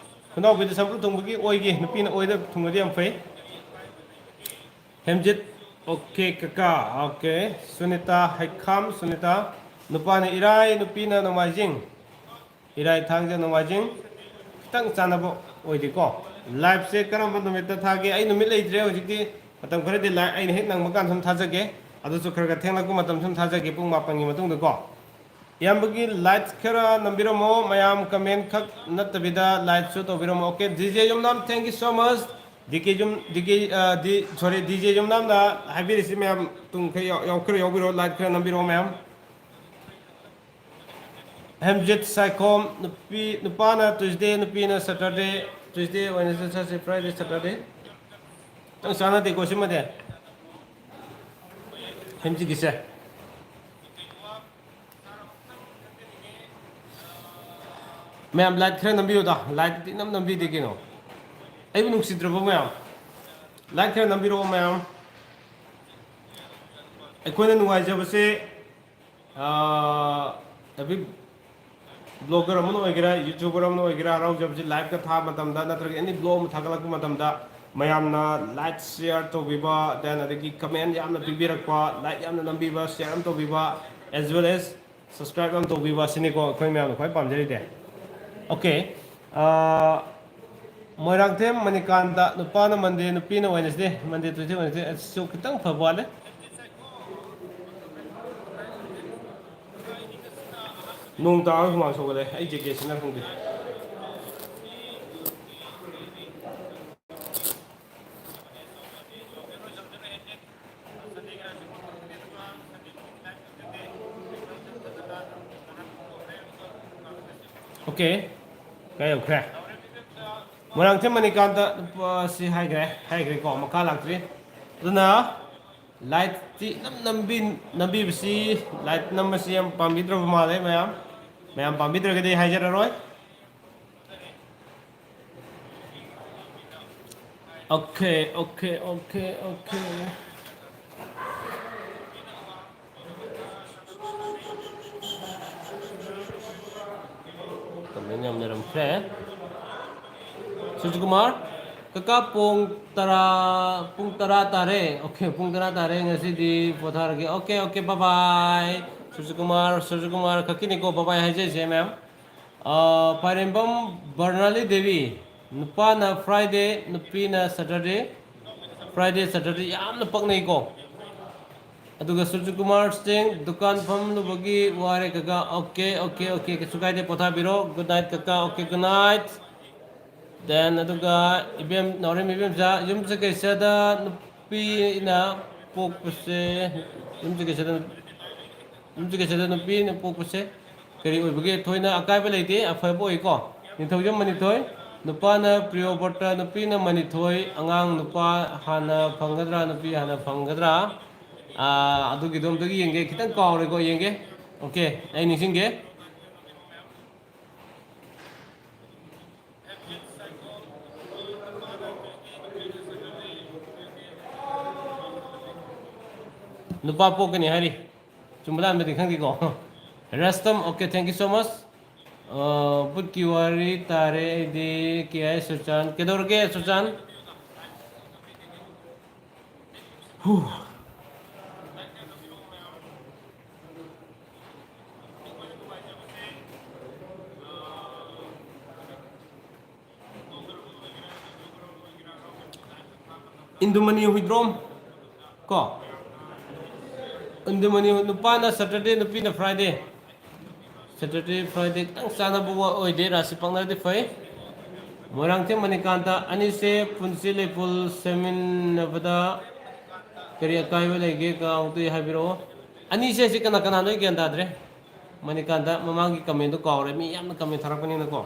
ꯈꯨꯅꯥꯎꯕꯤꯗ ꯁꯝꯕ꯭ꯔꯨ ꯊꯨꯡꯕꯒꯤ ꯑꯣꯏꯒꯤ, ꯅꯨꯄꯤꯅ ꯑꯣꯏꯗ ꯊꯨꯡꯉꯗꯤ ꯌꯥꯝ ꯐꯩ꯫ ꯍꯦꯝꯖꯤꯠ, okay ꯀꯀꯥ, okay꯫ ꯁꯨꯅꯤꯇꯥ ꯍꯩꯈꯥꯝ, ꯁꯨꯅꯤꯇꯥ, ꯅꯨꯄꯥꯅ ꯏꯔꯥꯏ, ꯅꯨꯄꯤꯅ ꯅꯣꯡꯃꯥꯏꯖꯤꯡ꯫ ꯏꯔꯥꯏ, ꯊꯥꯡꯖ, ꯅꯣꯡꯃꯥꯏꯖꯤꯡ ꯈꯤꯇꯪ ꯆꯥꯟꯅꯕ ꯑꯣꯏꯗꯦꯀꯣ꯫ Live ꯁꯦ ꯀꯔꯝꯕ ꯅꯨꯃꯤꯠꯇ ꯊꯥꯒꯦ? ꯑꯩ ꯅꯨꯃꯤꯠ ꯂꯩꯇ꯭ꯔꯦ ꯍꯧꯖꯤꯛꯇꯤ, ꯃꯇꯝ ꯈꯔꯗꯤ ꯂꯥꯏ-, ꯑꯩꯅ ꯍꯦꯛ ꯅꯪꯕ ꯀꯥꯟꯗ ꯁꯨꯝ ꯊꯥꯖꯒꯦ꯫ ꯑꯗꯨꯁꯨ ꯈꯔ ꯈꯔ ꯊꯦꯡꯂꯛꯄ ꯃꯇꯝ ꯁꯨꯝ ꯊꯥꯖꯒꯦ, ꯄꯨꯡ ꯃꯥꯄꯟꯒꯤ ꯃꯇꯨꯡꯗꯀꯣ꯫ ꯏꯌꯥꯝꯕꯒꯤ ꯂꯥꯏꯠ ꯈꯔ ꯅꯝꯕꯤꯔꯝꯃꯣ, ꯃꯌꯥꯝ ꯀꯃꯦꯟ ꯈꯛ ꯅꯠꯇꯕꯤꯗ ꯂꯥꯏꯠꯁꯨ ꯇꯧꯕꯤꯔꯝꯃꯣ꯫ Okay, D J Yumnam, thank you so much꯫ D K ꯌꯨꯝ, ꯗꯤ ꯀꯦ, ꯑ, ꯗꯤ, sorry, ꯗꯤ ꯖꯦ ꯌꯨꯝꯅꯥꯝꯅ ꯍꯥꯏꯕꯤꯔꯤꯁꯤ ꯃꯌꯥꯝ ꯇꯨꯡ ꯈꯔ ꯌꯥꯎ-, ꯌꯥꯎ-, ꯈꯔ ꯌꯥꯎꯕꯤꯔꯣ, ꯂꯥꯏꯠ ꯈꯔ ꯅꯝꯕꯤꯔꯛꯑꯣ ꯃꯌꯥꯝ꯫ ꯍꯦꯝꯖꯤꯠ ꯁꯥꯏꯈꯣꯝ, ꯅꯨꯄꯤ, ꯅꯨꯄꯥꯅ Tuesday, ꯅꯨꯄꯤꯅ Saturday, Tuesday, Wednesday, Thursday, Friday, Saturday꯫ ꯈꯤꯇꯪ ꯆꯥꯟꯅꯗꯦꯀꯣ ꯁꯤꯃꯗꯤ꯫ ꯍꯦꯝꯖꯤꯠꯀꯤꯁꯦ꯫ ꯃꯌꯥꯝ ꯂꯥꯏꯠ ꯈꯔ ꯅꯝꯕꯤꯌꯨꯗ, ꯂꯥꯏꯠ ꯏꯅꯝ ꯅꯝꯕꯤꯗꯦ ꯀꯩꯅꯣ꯫ ꯑꯩꯕꯨ ꯅꯨꯡꯁꯤꯗ꯭ꯔꯕꯣ ꯃꯌꯥꯝ? ꯂꯥꯏꯠ ꯈꯔ ꯅꯝꯕꯤꯔꯛꯑꯣ ꯃꯌꯥꯝ꯫ ꯑꯩꯈꯣꯏꯅ ꯅꯨꯡꯉꯥꯏꯖꯕꯁꯦ, ꯑꯥ, ꯑꯦꯕ꯭ꯔꯤ ꯕ꯭ꯂꯣꯒꯔ ꯑꯃꯅ ꯑꯣꯏꯒꯦꯔꯥ, ꯌꯨꯇ꯭ꯌꯨꯕꯔ ꯑꯃꯅ ꯑꯣꯏꯒꯦꯔꯥ, ꯍꯔꯥꯎꯖꯕꯁꯤ ꯂꯥꯏꯞꯀ ꯊꯥꯕ ꯃꯇꯝꯗ ꯅꯠꯇ꯭ꯔꯒ ꯑꯦꯅꯤ ꯕ꯭ꯂꯣꯒ ꯑꯃ ꯊꯥꯒꯠꯂꯛꯄ ꯃꯇꯝꯗ ꯃꯌꯥꯝꯅ ꯂꯥꯏꯛ, ꯁꯤꯌꯥꯔ ꯇꯧꯕꯤꯕ, then ꯑꯗꯒꯤ ꯀꯃꯦꯟ ꯌꯥꯝꯅ ꯄꯤꯕꯤꯔꯛꯄ, ꯂꯥꯏꯛ ꯌꯥꯝꯅ ꯅꯝꯕꯤꯕ, ꯁꯤꯌꯥꯔ ꯌꯥꯝ ꯇꯧꯕꯤꯕ, as well as subscribe ꯌꯥꯝ ꯇꯧꯕꯤꯕ, ꯑꯁꯤꯅꯤꯀꯣ ꯑꯩꯈꯣꯏ ꯃꯌꯥꯝꯅ ꯈ꯭ꯋꯥꯏ ꯄꯥꯝꯖꯔꯤꯗꯤ꯫ ꯑꯣꯀꯦ, ꯑꯥ, ꯃꯣꯏꯔꯥꯡꯊꯦꯝ ꯃꯅꯤꯀꯥꯟꯇ, ꯅꯨꯄꯥꯅ Monday, ꯅꯨꯄꯤꯅ Wednesday, Monday, Tuesday, Wednesday, ꯑꯁꯤꯁꯨ ꯈꯤꯇꯪ ꯐꯕ ꯋꯥꯠꯂꯦ꯫ ꯅꯣꯡ ꯇꯥꯔꯒ ꯍꯨꯃꯥꯡ ꯁꯧꯒꯠꯂꯦ, ꯑꯩ ꯖꯦꯀꯦꯠꯁꯤꯅ ꯈꯪꯗꯦ꯫ ꯑꯣꯀꯦ, ꯀꯥꯏ ꯌꯧꯈ꯭ꯔꯦ? ꯃꯣꯏꯔꯥꯡꯊꯦꯝ ꯃꯅꯤꯀꯥꯟꯇ ꯅꯨꯄꯥꯁꯤ ꯍꯥꯏꯈ꯭ꯔꯦ, ꯍꯥꯏꯈ꯭ꯔꯦꯀꯣ, ꯃꯈꯥ ꯂꯥꯛꯇ꯭ꯔꯤ꯫ ꯑꯗꯨꯅ ꯂꯥꯏꯠꯇꯤ ꯅꯝ-, ꯅꯝꯕꯤ-, ꯅꯝꯕꯤꯕꯁꯤ, ꯂꯥꯏꯠ ꯅꯝꯕꯁꯤ ꯌꯥꯝ ꯄꯥꯝꯕꯤꯗ꯭ꯔꯕ ꯃꯥꯜꯂꯦ ꯃꯌꯥꯝ꯫ ꯃꯌꯥꯝ ꯄꯥꯝꯕꯤꯗ꯭ꯔꯒꯗꯤ ꯑꯩ ꯍꯥꯏꯖꯔꯔꯣꯏ꯫ Okay, okay, okay, okay. ꯀꯃꯦꯟ ꯌꯥꯝ ꯂꯩꯔꯝꯈ꯭ꯔꯦ꯫ ꯁꯨꯔꯖꯀꯨꯃꯥꯔ, ꯀꯀꯥ, ꯄꯨꯡ ꯇꯔꯥ, ꯄꯨꯡ ꯇꯔꯥ ꯇꯥꯔꯦ꯫ ꯑꯣꯀꯦ, ꯄꯨꯡ ꯇꯔꯥ ꯇꯥꯔꯦ, ꯉꯁꯤꯗꯤ ꯄꯣꯊꯥꯔꯒꯦ꯫ Okay, okay, bye bye꯫ Surajkumar, Surajkumar ꯈꯛꯀꯤꯅꯤꯀꯣ bye bye ꯍꯥꯏꯖꯔꯤꯁꯦ, ꯃꯌꯥꯝ꯫ ꯑ, ꯄꯥꯏꯔꯦꯝꯕꯝ ꯕꯔꯅꯥꯂꯤ ꯗꯦꯕꯤ, ꯅꯨꯄꯥꯅ Friday, ꯅꯨꯄꯤꯅ Saturday꯫ Friday, Saturday ꯌꯥꯝꯅ ꯄꯛꯅꯩꯀꯣ꯫ ꯑꯗꯨꯒ ꯁꯨꯔꯖꯀꯨꯃꯥꯔ ꯁꯤꯡ, ꯗꯨꯀꯥꯟ ꯐꯝꯂꯨꯕꯒꯤ ꯋꯥꯔꯦ ꯀꯀꯥ꯫ ꯑꯣꯀꯦ, ꯑꯣꯀꯦ, ꯑꯣꯀꯦ, ꯀꯩꯁꯨ ꯀꯥꯏꯗꯦ, ꯄꯣꯊꯥꯕꯤꯔꯣ꯫ Good night ꯀꯀꯥ꯫ Okay, good night꯫ Then ꯑꯗꯨꯒ ꯏꯕꯦꯝ, ꯅꯥꯎꯔꯦꯝ ꯏꯕꯦꯝꯆꯥ, ꯌꯨꯝꯁꯀꯩꯁꯗ ꯅꯨꯄꯤꯅ ꯄꯣꯛꯄꯁꯦ, ꯌꯨꯝꯁꯀꯩꯁꯗ, ꯌꯨꯝꯁꯀꯩꯁꯗ ꯅꯨꯄꯤꯅ ꯄꯣꯛꯄꯁꯦ ꯀꯔꯤ ꯑꯣꯏꯕꯒꯦ? ꯊꯣꯏꯅ ꯑꯀꯥꯏꯕ ꯂꯩꯇꯦ, ꯑꯐꯕ ꯑꯣꯏꯀꯣ꯫ ꯅꯤꯡꯊꯧꯖꯝ ꯃꯅꯤꯊꯣꯏ, ꯅꯨꯄꯥꯅ ꯄ꯭ꯔꯤꯌꯣꯕ꯭ꯔꯇ, ꯅꯨꯄꯤꯅ ꯃꯅꯤꯊꯣꯏ, ꯑꯉꯥꯡ ꯅꯨꯄꯥ ꯍꯥꯟꯅ ꯐꯪꯒꯗ꯭ꯔꯥ, ꯅꯨꯄꯤ ꯍꯥꯟꯅ ꯐꯪꯒꯗ꯭ꯔꯥ? ꯑꯥ, ꯑꯗꯨꯒꯤꯗꯣ ꯑꯝꯇꯒ ꯌꯦꯡꯒꯦ, ꯈꯤꯇꯪ ꯀꯥꯎꯔꯦꯀꯣ, ꯌꯦꯡꯒꯦ꯫ ꯑꯣꯀꯦ, ꯑꯩ ꯅꯤꯡꯁꯤꯡꯒꯦ꯫ ꯅꯨꯄꯥ ꯄꯣꯛꯀꯅꯤ ꯍꯥꯏꯔꯤ꯫ ꯆꯨꯝꯕ ꯂꯥꯟꯕꯗꯤ ꯈꯪꯗꯦꯀꯣ꯫ ꯔꯁꯇꯝ, okay, thank you so much꯫ ꯑ, ꯕꯨꯠꯀꯤ ꯋꯥꯔꯤ ꯇꯥꯔꯦ ꯑꯩꯗꯤ꯫ ꯀꯦ ꯑꯥꯏ ꯁꯨꯆꯥꯟ꯫ ꯀꯩꯗꯧꯔꯒꯦ, ꯁꯨꯆꯥꯟ? ꯍꯨ꯫ ꯏꯟꯗꯨꯃꯅꯤ ꯍꯨꯏꯗ꯭ꯔꯣꯝ ꯀꯣ? ꯏꯟꯗꯨꯃꯅꯤ ꯍꯨꯏ-, ꯅꯨꯄꯥꯅ Saturday, ꯅꯨꯄꯤꯅ Friday꯫ Saturday, Friday ꯈꯤꯇꯪ ꯆꯥꯟꯅꯕ ꯋꯥ-, ꯑꯣꯏꯗꯦ, ꯔꯥꯁꯤ ꯄꯥꯛꯅꯔꯗꯤ ꯐꯩ꯫ ꯃꯣꯏꯔꯥꯡꯊꯦꯝ ꯃꯅꯤꯀꯥꯟꯇ, ꯑꯅꯤꯁꯦ ꯄꯨꯟꯁꯤ ꯂꯩꯄꯨꯜ ꯁꯦꯝꯃꯤꯟꯅꯕꯗ ꯀꯔꯤ ꯑꯀꯥꯏꯕ ꯂꯩꯒꯦ? ꯀꯥꯡꯗꯨ ꯍꯥꯏꯕꯤꯔꯛꯑꯣ꯫ ꯑꯅꯤꯁꯦ ꯁꯤ ꯀꯅꯥ ꯀꯅꯥꯅꯣ? ꯑꯩ ꯒ꯭ꯌꯥꯟ ꯇꯥꯗ꯭ꯔꯦ꯫ ꯃꯅꯤꯀꯥꯟꯇ, ꯃꯃꯥꯡꯒꯤ comment ꯗꯣ ꯀꯥꯎꯔꯦ, ꯃꯤ ꯌꯥꯝꯅ comment ꯊꯥꯔꯛꯄꯅꯤꯅꯀꯣ꯫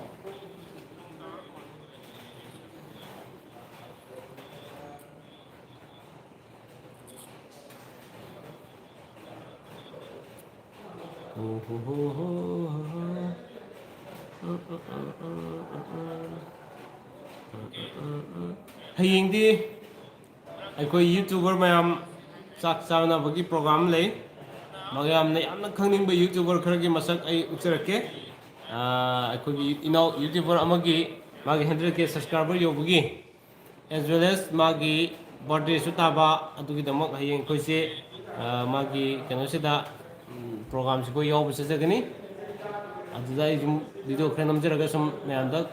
ꯍꯌꯦꯡꯗꯤ ꯑꯩꯈꯣꯏ YouTuber ꯃꯌꯥꯝ ꯆꯥꯛ ꯆꯥꯅꯕꯒꯤ program ꯂꯩ꯫ ꯃꯌꯥꯝꯅ ꯌꯥꯝꯅ ꯈꯪꯅꯤꯡꯕ YouTuber ꯈꯔꯒꯤ ꯃꯁꯛ ꯑꯩ ꯎꯠꯆꯔꯛꯀꯦ꯫ ꯑꯥ, ꯑꯩꯈꯣꯏꯒꯤ ꯏꯅꯥꯎ YouTuber ꯑꯃꯒꯤ ꯃꯥꯒꯤ hundred K subscriber ꯌꯧꯕꯒꯤ, as well as ꯃꯥꯒꯤ birthday ꯁꯨ ꯇꯥꯕ, ꯑꯗꯨꯒꯤꯗꯃꯛ ꯍꯌꯦꯡ ꯑꯩꯈꯣꯏꯁꯦ, ꯑꯥ, ꯃꯥꯒꯤ ꯀꯩꯅꯣꯁꯤꯗ, ꯎꯝ, program ꯁꯤ ꯑꯩꯈꯣꯏ ꯌꯥꯎꯕ ꯆꯠꯆꯒꯅꯤ꯫ ꯑꯗꯨꯗ ꯑꯩ ꯁꯨꯝ video ꯈꯔ ꯅꯝꯖꯔꯒ ꯁꯨꯝ ꯃꯌꯥꯝꯗ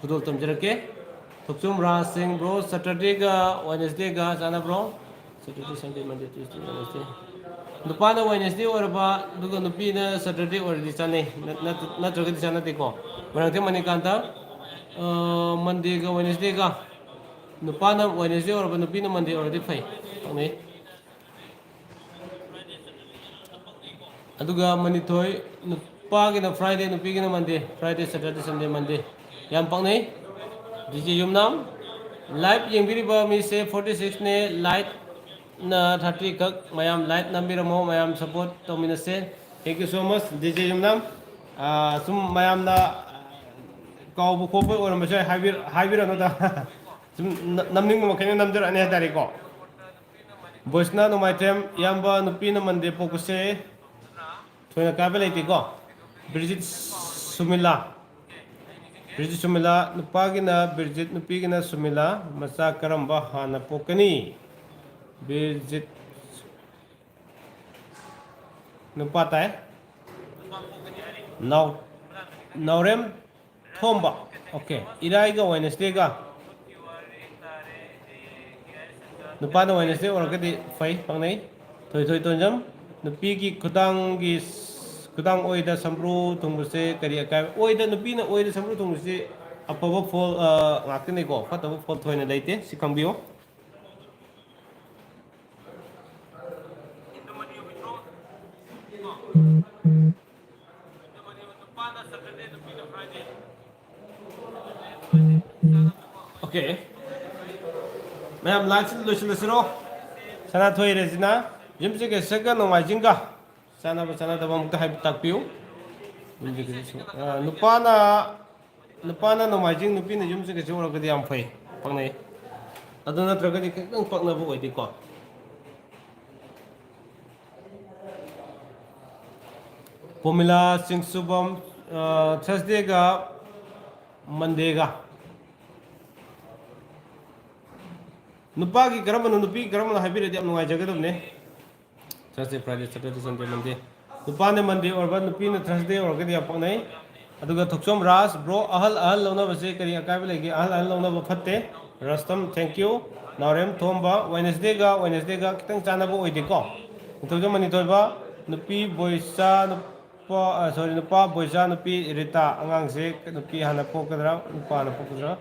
ꯈꯨꯗꯣꯜ ꯇꯝꯖꯔꯛꯀꯦ꯫ ꯊꯣꯛꯆꯣꯝ ꯔꯥꯖ ꯁꯤꯡ, bro, Saturday ꯒ Wednesday ꯒ ꯆꯥꯟꯅꯕ꯭ꯔꯣ? Saturday, Sunday, Monday, Tuesday, Wednesday꯫ ꯅꯨꯄꯥꯅ ꯋꯦꯅꯦꯁꯗꯦ ꯑꯣꯏꯔꯕ ꯑꯗꯨꯒ ꯅꯨꯄꯤꯅ ꯁꯇꯔꯗꯦ ꯑꯣꯏꯔꯗꯤ ꯆꯥꯅꯩ, ꯅꯠ- ꯅꯠ- ꯅꯠꯇ꯭ꯔꯒꯗꯤ ꯆꯥꯅꯗꯦꯀꯣ꯫ ꯃꯔꯝꯗꯤ ꯃꯅꯤꯀꯥꯟꯇ, ꯑ, ꯃꯟꯗꯦꯒ ꯋꯦꯅꯦꯁꯗꯦꯒ, ꯅꯨꯄꯥꯅ ꯋꯦꯅꯦꯁꯗꯦ ꯑꯣꯏꯔꯕ ꯅꯨꯄꯤꯅ ꯃꯟꯗꯦ ꯑꯣꯏꯔꯗꯤ ꯐꯩ, ꯄꯛꯅꯩ꯫ ꯑꯗꯨꯒ ꯃꯅꯤꯊꯣꯏ, ꯅꯨꯄꯥꯒꯤꯅ ꯐ꯭ꯔꯥꯏꯗꯦ, ꯅꯨꯄꯤꯒꯤꯅ ꯃꯟꯗꯦ꯫ ꯐ꯭ꯔꯥꯏꯗꯦ, ꯁꯦꯇꯔꯗꯦ, ꯁꯟꯗꯦ, ꯃꯟꯗꯦ꯫ ꯌꯥꯝ ꯄꯛꯅꯩ꯫ ꯗꯤ ꯖꯦ ꯌꯨꯝꯅꯥꯝ꯫ ꯂꯥꯏꯚ ꯌꯦꯡꯕꯤꯔꯤꯕ ꯃꯤꯁꯦ ꯐꯣꯔꯇꯤ ꯁꯤꯛꯁꯅꯦ꯫ ꯂꯥꯏꯛꯅ ꯊꯥꯔꯇꯤ ꯈꯛ꯫ ꯃꯌꯥꯝ ꯂꯥꯏꯛ ꯅꯝꯕꯤꯔꯝꯃꯣ, ꯃꯌꯥꯝ ꯁꯞꯄꯣꯔꯠ ꯇꯧꯃꯤꯟꯅꯁꯦ꯫ Thank you so much, D J ꯌꯨꯝꯅꯥꯝ꯫ ꯑꯥ, ꯁꯨꯝ ꯃꯌꯥꯝꯅ ꯀꯥꯎꯕ ꯈꯣꯠꯄ ꯑꯣꯏꯔꯝꯕꯁꯨ ꯌꯥꯏ, ꯍꯥꯏꯕꯤꯔ-, ꯍꯥꯏꯕꯤꯔꯅꯨꯗ꯫ ꯁꯨꯝ ꯅ-, ꯅꯝꯅꯤꯡꯕ ꯃꯈꯩꯅ ꯅꯝꯖꯔꯛꯑꯅꯤ ꯍꯥꯏꯇꯥꯔꯦꯀꯣ꯫ ꯕꯣꯏꯁꯅ ꯅꯣꯡꯃꯥꯏꯊꯦꯝ, ꯏꯌꯥꯝꯕ ꯅꯨꯄꯤꯅ ꯃꯟꯗꯦ ꯄꯣꯛꯄꯁꯦ ꯊꯣꯏꯅ ꯀꯥꯏꯕ ꯂꯩꯇꯦꯀꯣ꯫ ꯕ꯭ꯔꯤꯖꯤꯠ ꯁꯨꯃꯤꯂꯥ, ꯕ꯭ꯔꯤꯖꯤꯠ ꯁꯨꯃꯤꯂꯥ, ꯅꯨꯄꯥꯒꯤꯅ ꯕ꯭ꯔꯤꯖꯤꯠ, ꯅꯨꯄꯤꯒꯤꯅ ꯁꯨꯃꯤꯂꯥ꯫ ꯃꯆꯥ ꯀꯔꯝꯕ ꯍꯥꯟꯅ ꯄꯣꯛꯀꯅꯤ? ꯕ꯭ꯔꯤꯖꯤꯠ, ꯅꯨꯄꯥ ꯇꯥꯏ꯫ ꯅꯥꯎ-, ꯅꯥꯎꯔꯦꯝ ꯊꯣꯝꯕ꯫ ꯑꯣꯀꯦ, ꯏꯔꯥꯏꯒ ꯋꯦꯅꯁꯗꯦꯒ꯫ ꯅꯨꯄꯥꯅ ꯋꯦꯅꯁꯗꯦ ꯑꯣꯏꯔꯒꯗꯤ ꯐꯩ, ꯄꯛꯅꯩ꯫ ꯊꯣꯏꯊꯣꯏ ꯇꯣꯟꯖꯝ, ꯅꯨꯄꯤꯒꯤ ꯈꯨꯗꯥꯡꯒꯤ, ꯈꯨꯗꯥꯡ ꯑꯣꯏꯗ ꯁꯝꯕ꯭ꯔꯨ ꯊꯨꯡꯕꯁꯦ ꯀꯔꯤ ꯑꯀꯥꯏꯕ? ꯑꯣꯏꯗ, ꯅꯨꯄꯤꯅ ꯑꯣꯏꯗ ꯁꯝꯕ꯭ꯔꯨ ꯊꯨꯡꯕꯁꯤ ꯑꯐꯕ ꯐꯣꯜ, ꯑ, ꯉꯥꯛꯇꯅꯤꯀꯣ, ꯐꯠꯇꯕ ꯐꯣꯜ ꯊꯣꯏꯅ ꯂꯩꯇꯦ, ꯁꯤ ꯈꯪꯕꯤꯌꯨ꯫ ꯑꯣꯀꯦ꯫ ꯃꯌꯥꯝ ꯂꯥꯏꯟꯁꯤꯗ ꯂꯣꯏꯁꯤꯜꯂꯁꯤꯔꯣ? ꯁꯅꯥꯊꯣꯏ ꯔꯦꯖꯤꯅꯥ, ꯌꯨꯝꯁꯀꯩꯁꯒ ꯅꯣꯡꯃꯥꯏꯖꯤꯡꯒ ꯆꯥꯟꯅꯕ ꯆꯥꯟꯅꯗꯕ ꯑꯃꯨꯛꯇ ꯍꯥꯏ-, ꯇꯥꯛꯄꯤꯌꯨ꯫ ꯌꯨꯝꯁꯀꯩꯁ-, ꯑ, ꯅꯨꯄꯥꯅ, ꯅꯨꯄꯥꯅ ꯅꯣꯡꯃꯥꯏꯖꯤꯡ, ꯅꯨꯄꯤꯅ ꯌꯨꯝꯁꯀꯩꯁ ꯑꯣꯏꯔꯒꯗꯤ ꯌꯥꯝ ꯐꯩ, ꯄꯛꯅꯩ꯫ ꯑꯗꯨ ꯅꯠꯇ꯭ꯔꯒꯗꯤ ꯈꯤꯇꯪ ꯄꯛꯅꯕ ꯑꯣꯏꯗꯦꯀꯣ꯫ ꯄꯣꯃꯤꯂꯥ ꯆꯤꯡꯁꯨꯕꯝ, ꯑ, ꯊꯔꯁꯗꯦꯒ ꯃꯟꯗꯦꯒ꯫ ꯅꯨꯄꯥꯒꯤ ꯀꯔꯝꯕꯅꯣ, ꯅꯨꯄꯤꯒꯤ ꯀꯔꯝꯕꯅꯣ ꯍꯥꯏꯕꯤꯔꯗꯤ ꯌꯥꯝ ꯅꯨꯡꯉꯥꯏꯖꯒꯗꯕꯅꯦ꯫ ꯊꯔꯁꯗꯦ, ꯐ꯭ꯔꯥꯏꯗꯦ, ꯁꯇꯔꯗꯦ, ꯁꯟꯗꯦ, ꯃꯟꯗꯦ꯫ ꯅꯨꯄꯥꯅ ꯃꯟꯗꯦ ꯑꯣꯏꯔꯕ, ꯅꯨꯄꯤꯅ ꯊꯔꯁꯗꯦ ꯑꯣꯏꯔꯒꯗꯤ ꯌꯥꯝ ꯄꯛꯅꯩ꯫ ꯑꯗꯨꯒ ꯊꯣꯛꯆꯣꯝ ꯔꯥꯖ, ꯕ꯭ꯔꯣ, ꯑꯍꯜ ꯑꯍꯜ ꯂꯧꯅꯕꯁꯦ ꯀꯔꯤ ꯑꯀꯥꯏꯕ ꯂꯩꯒꯦ? ꯑꯍꯜ ꯑꯍꯜ ꯂꯧꯅꯕ ꯐꯠꯇꯦ꯫ ꯔꯁꯇꯝ, thank you꯫ ꯅꯥꯎꯔꯦꯝ ꯊꯣꯝꯕ, ꯋꯦꯅꯁꯗꯦꯒ, ꯋꯦꯅꯁꯗꯦꯒ ꯈꯤꯇꯪ ꯆꯥꯟꯅꯕ ꯑꯣꯏꯗꯦꯀꯣ꯫ ꯅꯤꯡꯊꯧꯖꯝ ꯃꯅꯤꯊꯣꯏꯕ, ꯅꯨꯄꯤ ꯕꯣꯏꯆꯥ, ꯅꯨꯄꯥ, ꯑ, sorry, ꯅꯨꯄꯥ ꯕꯣꯏꯆꯥ, ꯅꯨꯄꯤ ꯔꯤꯇꯥ꯫ ꯑꯉꯥꯡꯁꯦ ꯅꯨꯄꯤ ꯍꯥꯟꯅ ꯄꯣꯛꯀꯗ꯭ꯔꯥ, ꯅꯨꯄꯥ ꯍꯥꯟꯅ ꯄꯣꯛꯀꯗ꯭ꯔꯥ?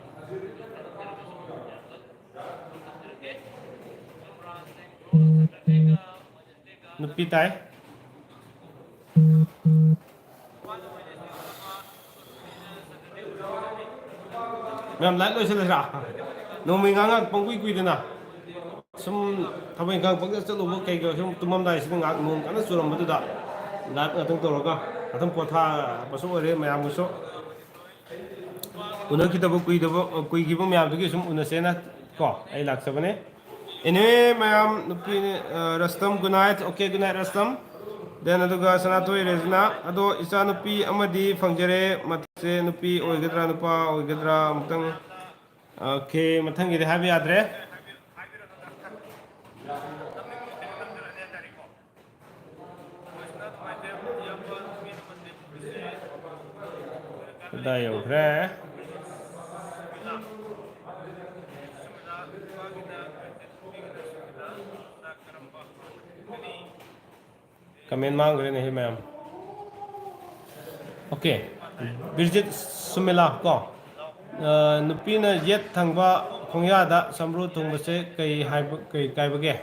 ꯅꯨꯄꯤ ꯇꯥꯏ꯫ ꯃꯌꯥꯝ, live ꯂꯣꯏꯁꯤꯜꯂꯁꯤꯔꯥ? ꯅꯣꯡꯃꯩ ꯉꯥꯏꯍꯥꯛ ꯉꯥꯏꯍꯥꯛ ꯄꯪꯀꯨꯏ ꯀꯨꯏꯗꯅ꯫ ꯁꯨꯝ ꯊꯕꯛ ꯏꯪꯈꯥꯡ ꯄꯪꯆꯠ ꯆꯠꯂꯨꯕ ꯀꯩꯒ ꯁꯨꯝ ꯇꯨꯝꯃꯝꯗꯥꯏꯁꯤꯗ ꯉꯥꯏꯍꯥꯛ ꯅꯣꯡ ꯀꯟꯅ ꯆꯨꯔꯝꯕꯗꯨꯗ live ꯉꯥꯛꯇꯪ ꯇꯧꯔꯒ ꯉꯥꯛꯇꯪ ꯄꯣꯊꯥꯕꯁꯨ ꯑꯣꯏꯔꯦ ꯃꯌꯥꯝꯒꯤꯁꯨ꯫ ꯎꯅꯈꯤꯗꯕ ꯀꯨꯏꯗꯕ, ꯀꯨꯏꯈꯤꯕ ꯃꯌꯥꯝꯗꯨꯒꯤ ꯁꯨꯝ ꯎꯅꯁꯦꯅ ꯀꯣ ꯑꯩ ꯂꯥꯛꯆꯕꯅꯦ꯫ Anyway, ꯃꯌꯥꯝ, ꯅꯨꯄꯤ, ꯑ, ꯔꯁꯇꯝ, good night. Okay, good night, ꯔꯁꯇꯝ꯫ Then ꯑꯗꯨꯒ ꯁꯅꯥꯊꯣꯏ ꯔꯦꯖꯤꯅꯥ, ꯑꯗꯣ ꯏꯆꯥꯅꯨꯄꯤ ꯑꯃꯗꯤ ꯐꯪꯖꯔꯦ꯫ ꯃꯁꯦ ꯅꯨꯄꯤ ꯑꯣꯏꯒꯗ꯭ꯔꯥ ꯅꯨꯄꯥ ꯑꯣꯏꯒꯗ꯭ꯔꯥ ꯑꯃꯨꯛꯇꯪ? Okay, ꯃꯊꯪꯒꯤꯗꯤ ꯍꯥꯏꯕ ꯌꯥꯗ꯭ꯔꯦ꯫ ꯀꯗꯥꯏ ꯌꯧꯈ꯭ꯔꯦ? Comment ꯃꯥꯡꯈ꯭ꯔꯦꯅꯦ ꯍꯦ ꯃꯌꯥꯝ꯫ Okay, ꯕꯤꯔꯖꯤꯠ ꯁꯨꯃꯤꯂꯥ ꯀꯣ, ꯑ, ꯅꯨꯄꯤꯅ ꯌꯦꯠ ꯊꯪꯕ ꯈꯣꯡꯌꯥꯗ ꯁꯝꯕ꯭ꯔꯨ ꯊꯨꯡꯕꯁꯦ ꯀꯩ ꯍꯥꯏꯕ, ꯀꯩ ꯀꯥꯏꯕꯒꯦ?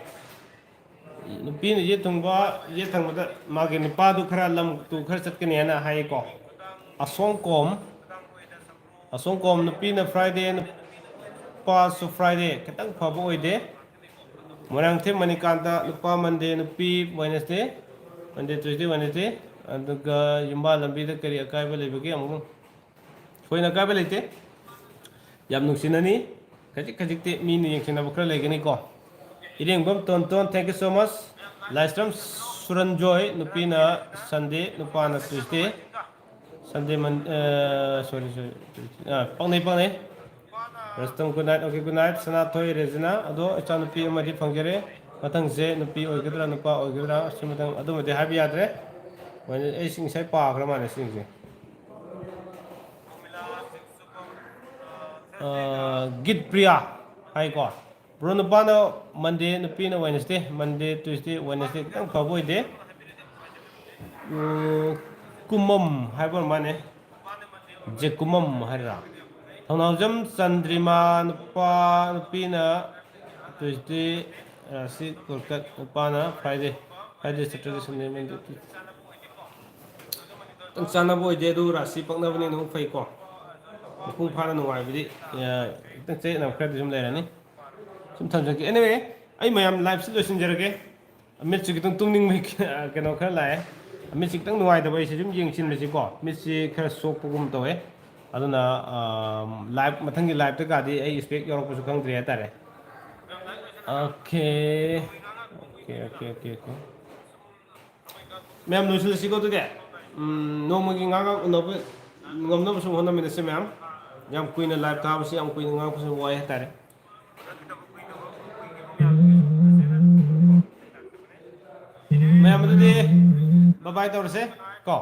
ꯅꯨꯄꯤꯅ ꯌꯦꯠ ꯊꯪꯕ, ꯌꯦꯠ ꯊꯪꯕꯗ ꯃꯥꯒꯤ ꯅꯨꯄꯥꯗꯨ ꯈꯔ ꯂꯝ ꯇꯨ ꯈꯔ ꯆꯠꯀꯅꯤ ꯍꯥꯏꯅ ꯍꯥꯏꯀꯣ꯫ ꯑꯁꯣꯡ ꯀꯣꯝ, ꯑꯁꯣꯡ ꯀꯣꯝ, ꯅꯨꯄꯤꯅ Friday, ꯅꯨꯄꯥꯁꯨ Friday, ꯈꯤꯇꯪ ꯐꯕ ꯑꯣꯏꯗꯦ꯫ ꯃꯣꯏꯔꯥꯡꯊꯦꯝ ꯃꯅꯤꯀꯥꯟꯇ, ꯅꯨꯄꯥ Monday, ꯅꯨꯄꯤ Wednesday, Monday, Tuesday, Wednesday꯫ ꯑꯗꯨꯒ ꯌꯨꯝꯕꯥꯜ ꯂꯝꯕꯤꯗ ꯀꯔꯤ ꯑꯀꯥꯏꯕ ꯂꯩꯕꯒꯦ ꯑꯃꯨꯛ? ꯊꯣꯏꯅ ꯑꯀꯥꯏꯕ ꯂꯩꯇꯦ꯫ ꯌꯥꯝ ꯅꯨꯡꯁꯤꯅꯅꯤ꯫ ꯈꯖꯤꯛ ꯈꯖꯤꯛꯇꯤ ꯃꯤꯅ ꯌꯦꯡꯁꯤꯟꯅꯕ ꯈꯔ ꯂꯩꯒꯅꯤꯀꯣ꯫ ꯏꯔꯦꯡꯕꯝ ꯇꯣꯟꯇꯣꯟ, thank you so much꯫ ꯂꯥꯏꯁ꯭ꯔꯝ ꯁꯨꯔꯟꯖꯣꯏ, ꯅꯨꯄꯤꯅ Sunday, ꯅꯨꯄꯥꯅ Tuesday꯫ Sunday, Mon-, ꯑ, sorry, sorry, ꯑ, ꯄꯪꯅꯩ, ꯄꯪꯅꯩ꯫ Rostam, good night. Okay, good night꯫ ꯁꯅꯥꯊꯣꯏ ꯔꯦꯖꯤꯅꯥ, ꯑꯗꯣ ꯏꯆꯥꯅꯨꯄꯤ ꯑꯃꯗꯤ ꯐꯪꯖꯔꯦ꯫ ꯃꯊꯪꯁꯦ ꯅꯨꯄꯤ ꯑꯣꯏꯒꯗ꯭ꯔꯥ, ꯅꯨꯄꯥ ꯑꯣꯏꯒꯗ꯭ꯔꯥ? ꯑꯁꯤ ꯃꯊꯪ ꯑꯗꯨꯃꯗꯤ ꯍꯥꯏꯕ ꯌꯥꯗ꯭ꯔꯦ꯫ ꯃꯣꯏꯅ ꯑꯩ ꯉꯁꯥꯏ ꯄꯥꯈ꯭ꯔ ꯃꯥꯜꯂꯦ ꯁꯤꯁꯤꯡꯁꯦ꯫ ꯑ, ꯒꯤꯠ ꯄ꯭ꯔꯤꯌꯥ ꯍꯥꯏꯀꯣ꯫ Bro, ꯅꯨꯄꯥꯅ Monday, ꯅꯨꯄꯤꯅ Wednesday, Monday, Tuesday, Wednesday ꯈꯤꯇꯪ ꯐꯕ ꯑꯣꯏꯗꯦ꯫ ꯎꯝ, ꯀꯨꯃꯝ ꯍꯥꯏꯕ ꯑꯣꯏꯔ ꯃꯥꯅꯦ꯫ ꯖꯦꯀꯨꯃꯝ ꯍꯥꯏꯔꯥ? ꯊꯧꯅꯥꯎꯖꯝ ꯆꯟꯗ꯭ꯔꯤꯃꯥ꯫ ꯅꯨꯄꯥ, ꯅꯨꯄꯤꯅ Tuesday, ꯔꯥꯁꯤ ꯀꯣꯜꯀꯠ, ꯅꯨꯄꯥꯅ Friday, Friday, Saturday, Sunday, Monday, Tuesday꯫ ꯈꯤꯇꯪ ꯆꯥꯟꯅꯕ ꯑꯣꯏꯗꯦ, ꯑꯗꯨ ꯔꯥꯁꯤ ꯄꯛꯅꯕꯅꯤꯅ ꯑꯃꯨꯛ ꯐꯩꯀꯣ꯫ ꯃꯄꯨꯡ ꯐꯥꯅ ꯅꯨꯡꯉꯥꯏꯕꯗꯤ, ꯑ, ꯈꯤꯇꯪ ꯆꯌꯦꯠꯅꯕ ꯈꯔꯗꯤ ꯁꯨꯝ ꯂꯩꯔꯅꯤ꯫ ꯁꯨꯝ ꯊꯝꯖꯒꯦ꯫ Anyway, ꯑꯩ ꯃꯌꯥꯝ live ꯁꯤ ꯂꯣꯏꯁꯤꯟꯖꯔꯒꯦ꯫ ꯃꯤꯠꯁꯨ ꯈꯤꯇꯪ ꯇꯨꯝꯅꯤꯡꯕꯒꯤ ꯀꯩꯅꯣ ꯈꯔ ꯂꯥꯛꯑꯦ꯫ ꯃꯤꯠꯁꯤ ꯈꯤꯇꯪ ꯅꯨꯡꯉꯥꯏꯇꯕ, ꯑꯩꯁꯦ ꯁꯨꯝ ꯌꯦꯡꯁꯤꯟꯕꯁꯤꯀꯣ, ꯃꯤꯠꯁꯤ ꯈꯔ ꯁꯣꯛꯄꯒꯨꯝ ꯇꯧꯋꯦ꯫ ꯑꯗꯨꯅ, ꯑ, live, ꯃꯊꯪꯒꯤ live ꯇ ꯀꯥꯗꯤ ꯑꯩ spec ꯌꯥꯎꯔꯛꯄꯁꯨ ꯈꯪꯗ꯭ꯔꯤ ꯍꯥꯏꯇꯥꯔꯦ꯫ Okay, okay, okay, okay, okay꯫ ꯃꯌꯥꯝ ꯂꯣꯏꯁꯤꯜꯂꯁꯤꯀꯣ ꯑꯗꯨꯗꯤ꯫ ꯎꯝ, ꯅꯣꯡꯃꯒꯤ ꯉꯥꯡ ꯉꯥꯡ ꯎꯅꯕ ꯉꯝꯅꯕꯁꯨ ꯍꯣꯠꯅꯃꯤꯟꯅꯁꯤ ꯃꯌꯥꯝ꯫ ꯌꯥꯝ ꯀꯨꯏꯅ live ꯊꯥꯕꯁꯤ, ꯌꯥꯝ ꯀꯨꯏꯅ ꯉꯥꯡꯉꯛꯄꯁꯤ ꯋꯥꯏ ꯍꯥꯏꯇꯥꯔꯦ꯫ ꯃꯌꯥꯝ ꯑꯗꯨꯗꯤ bye bye ꯇꯧꯔꯁꯦ ꯀꯣ꯫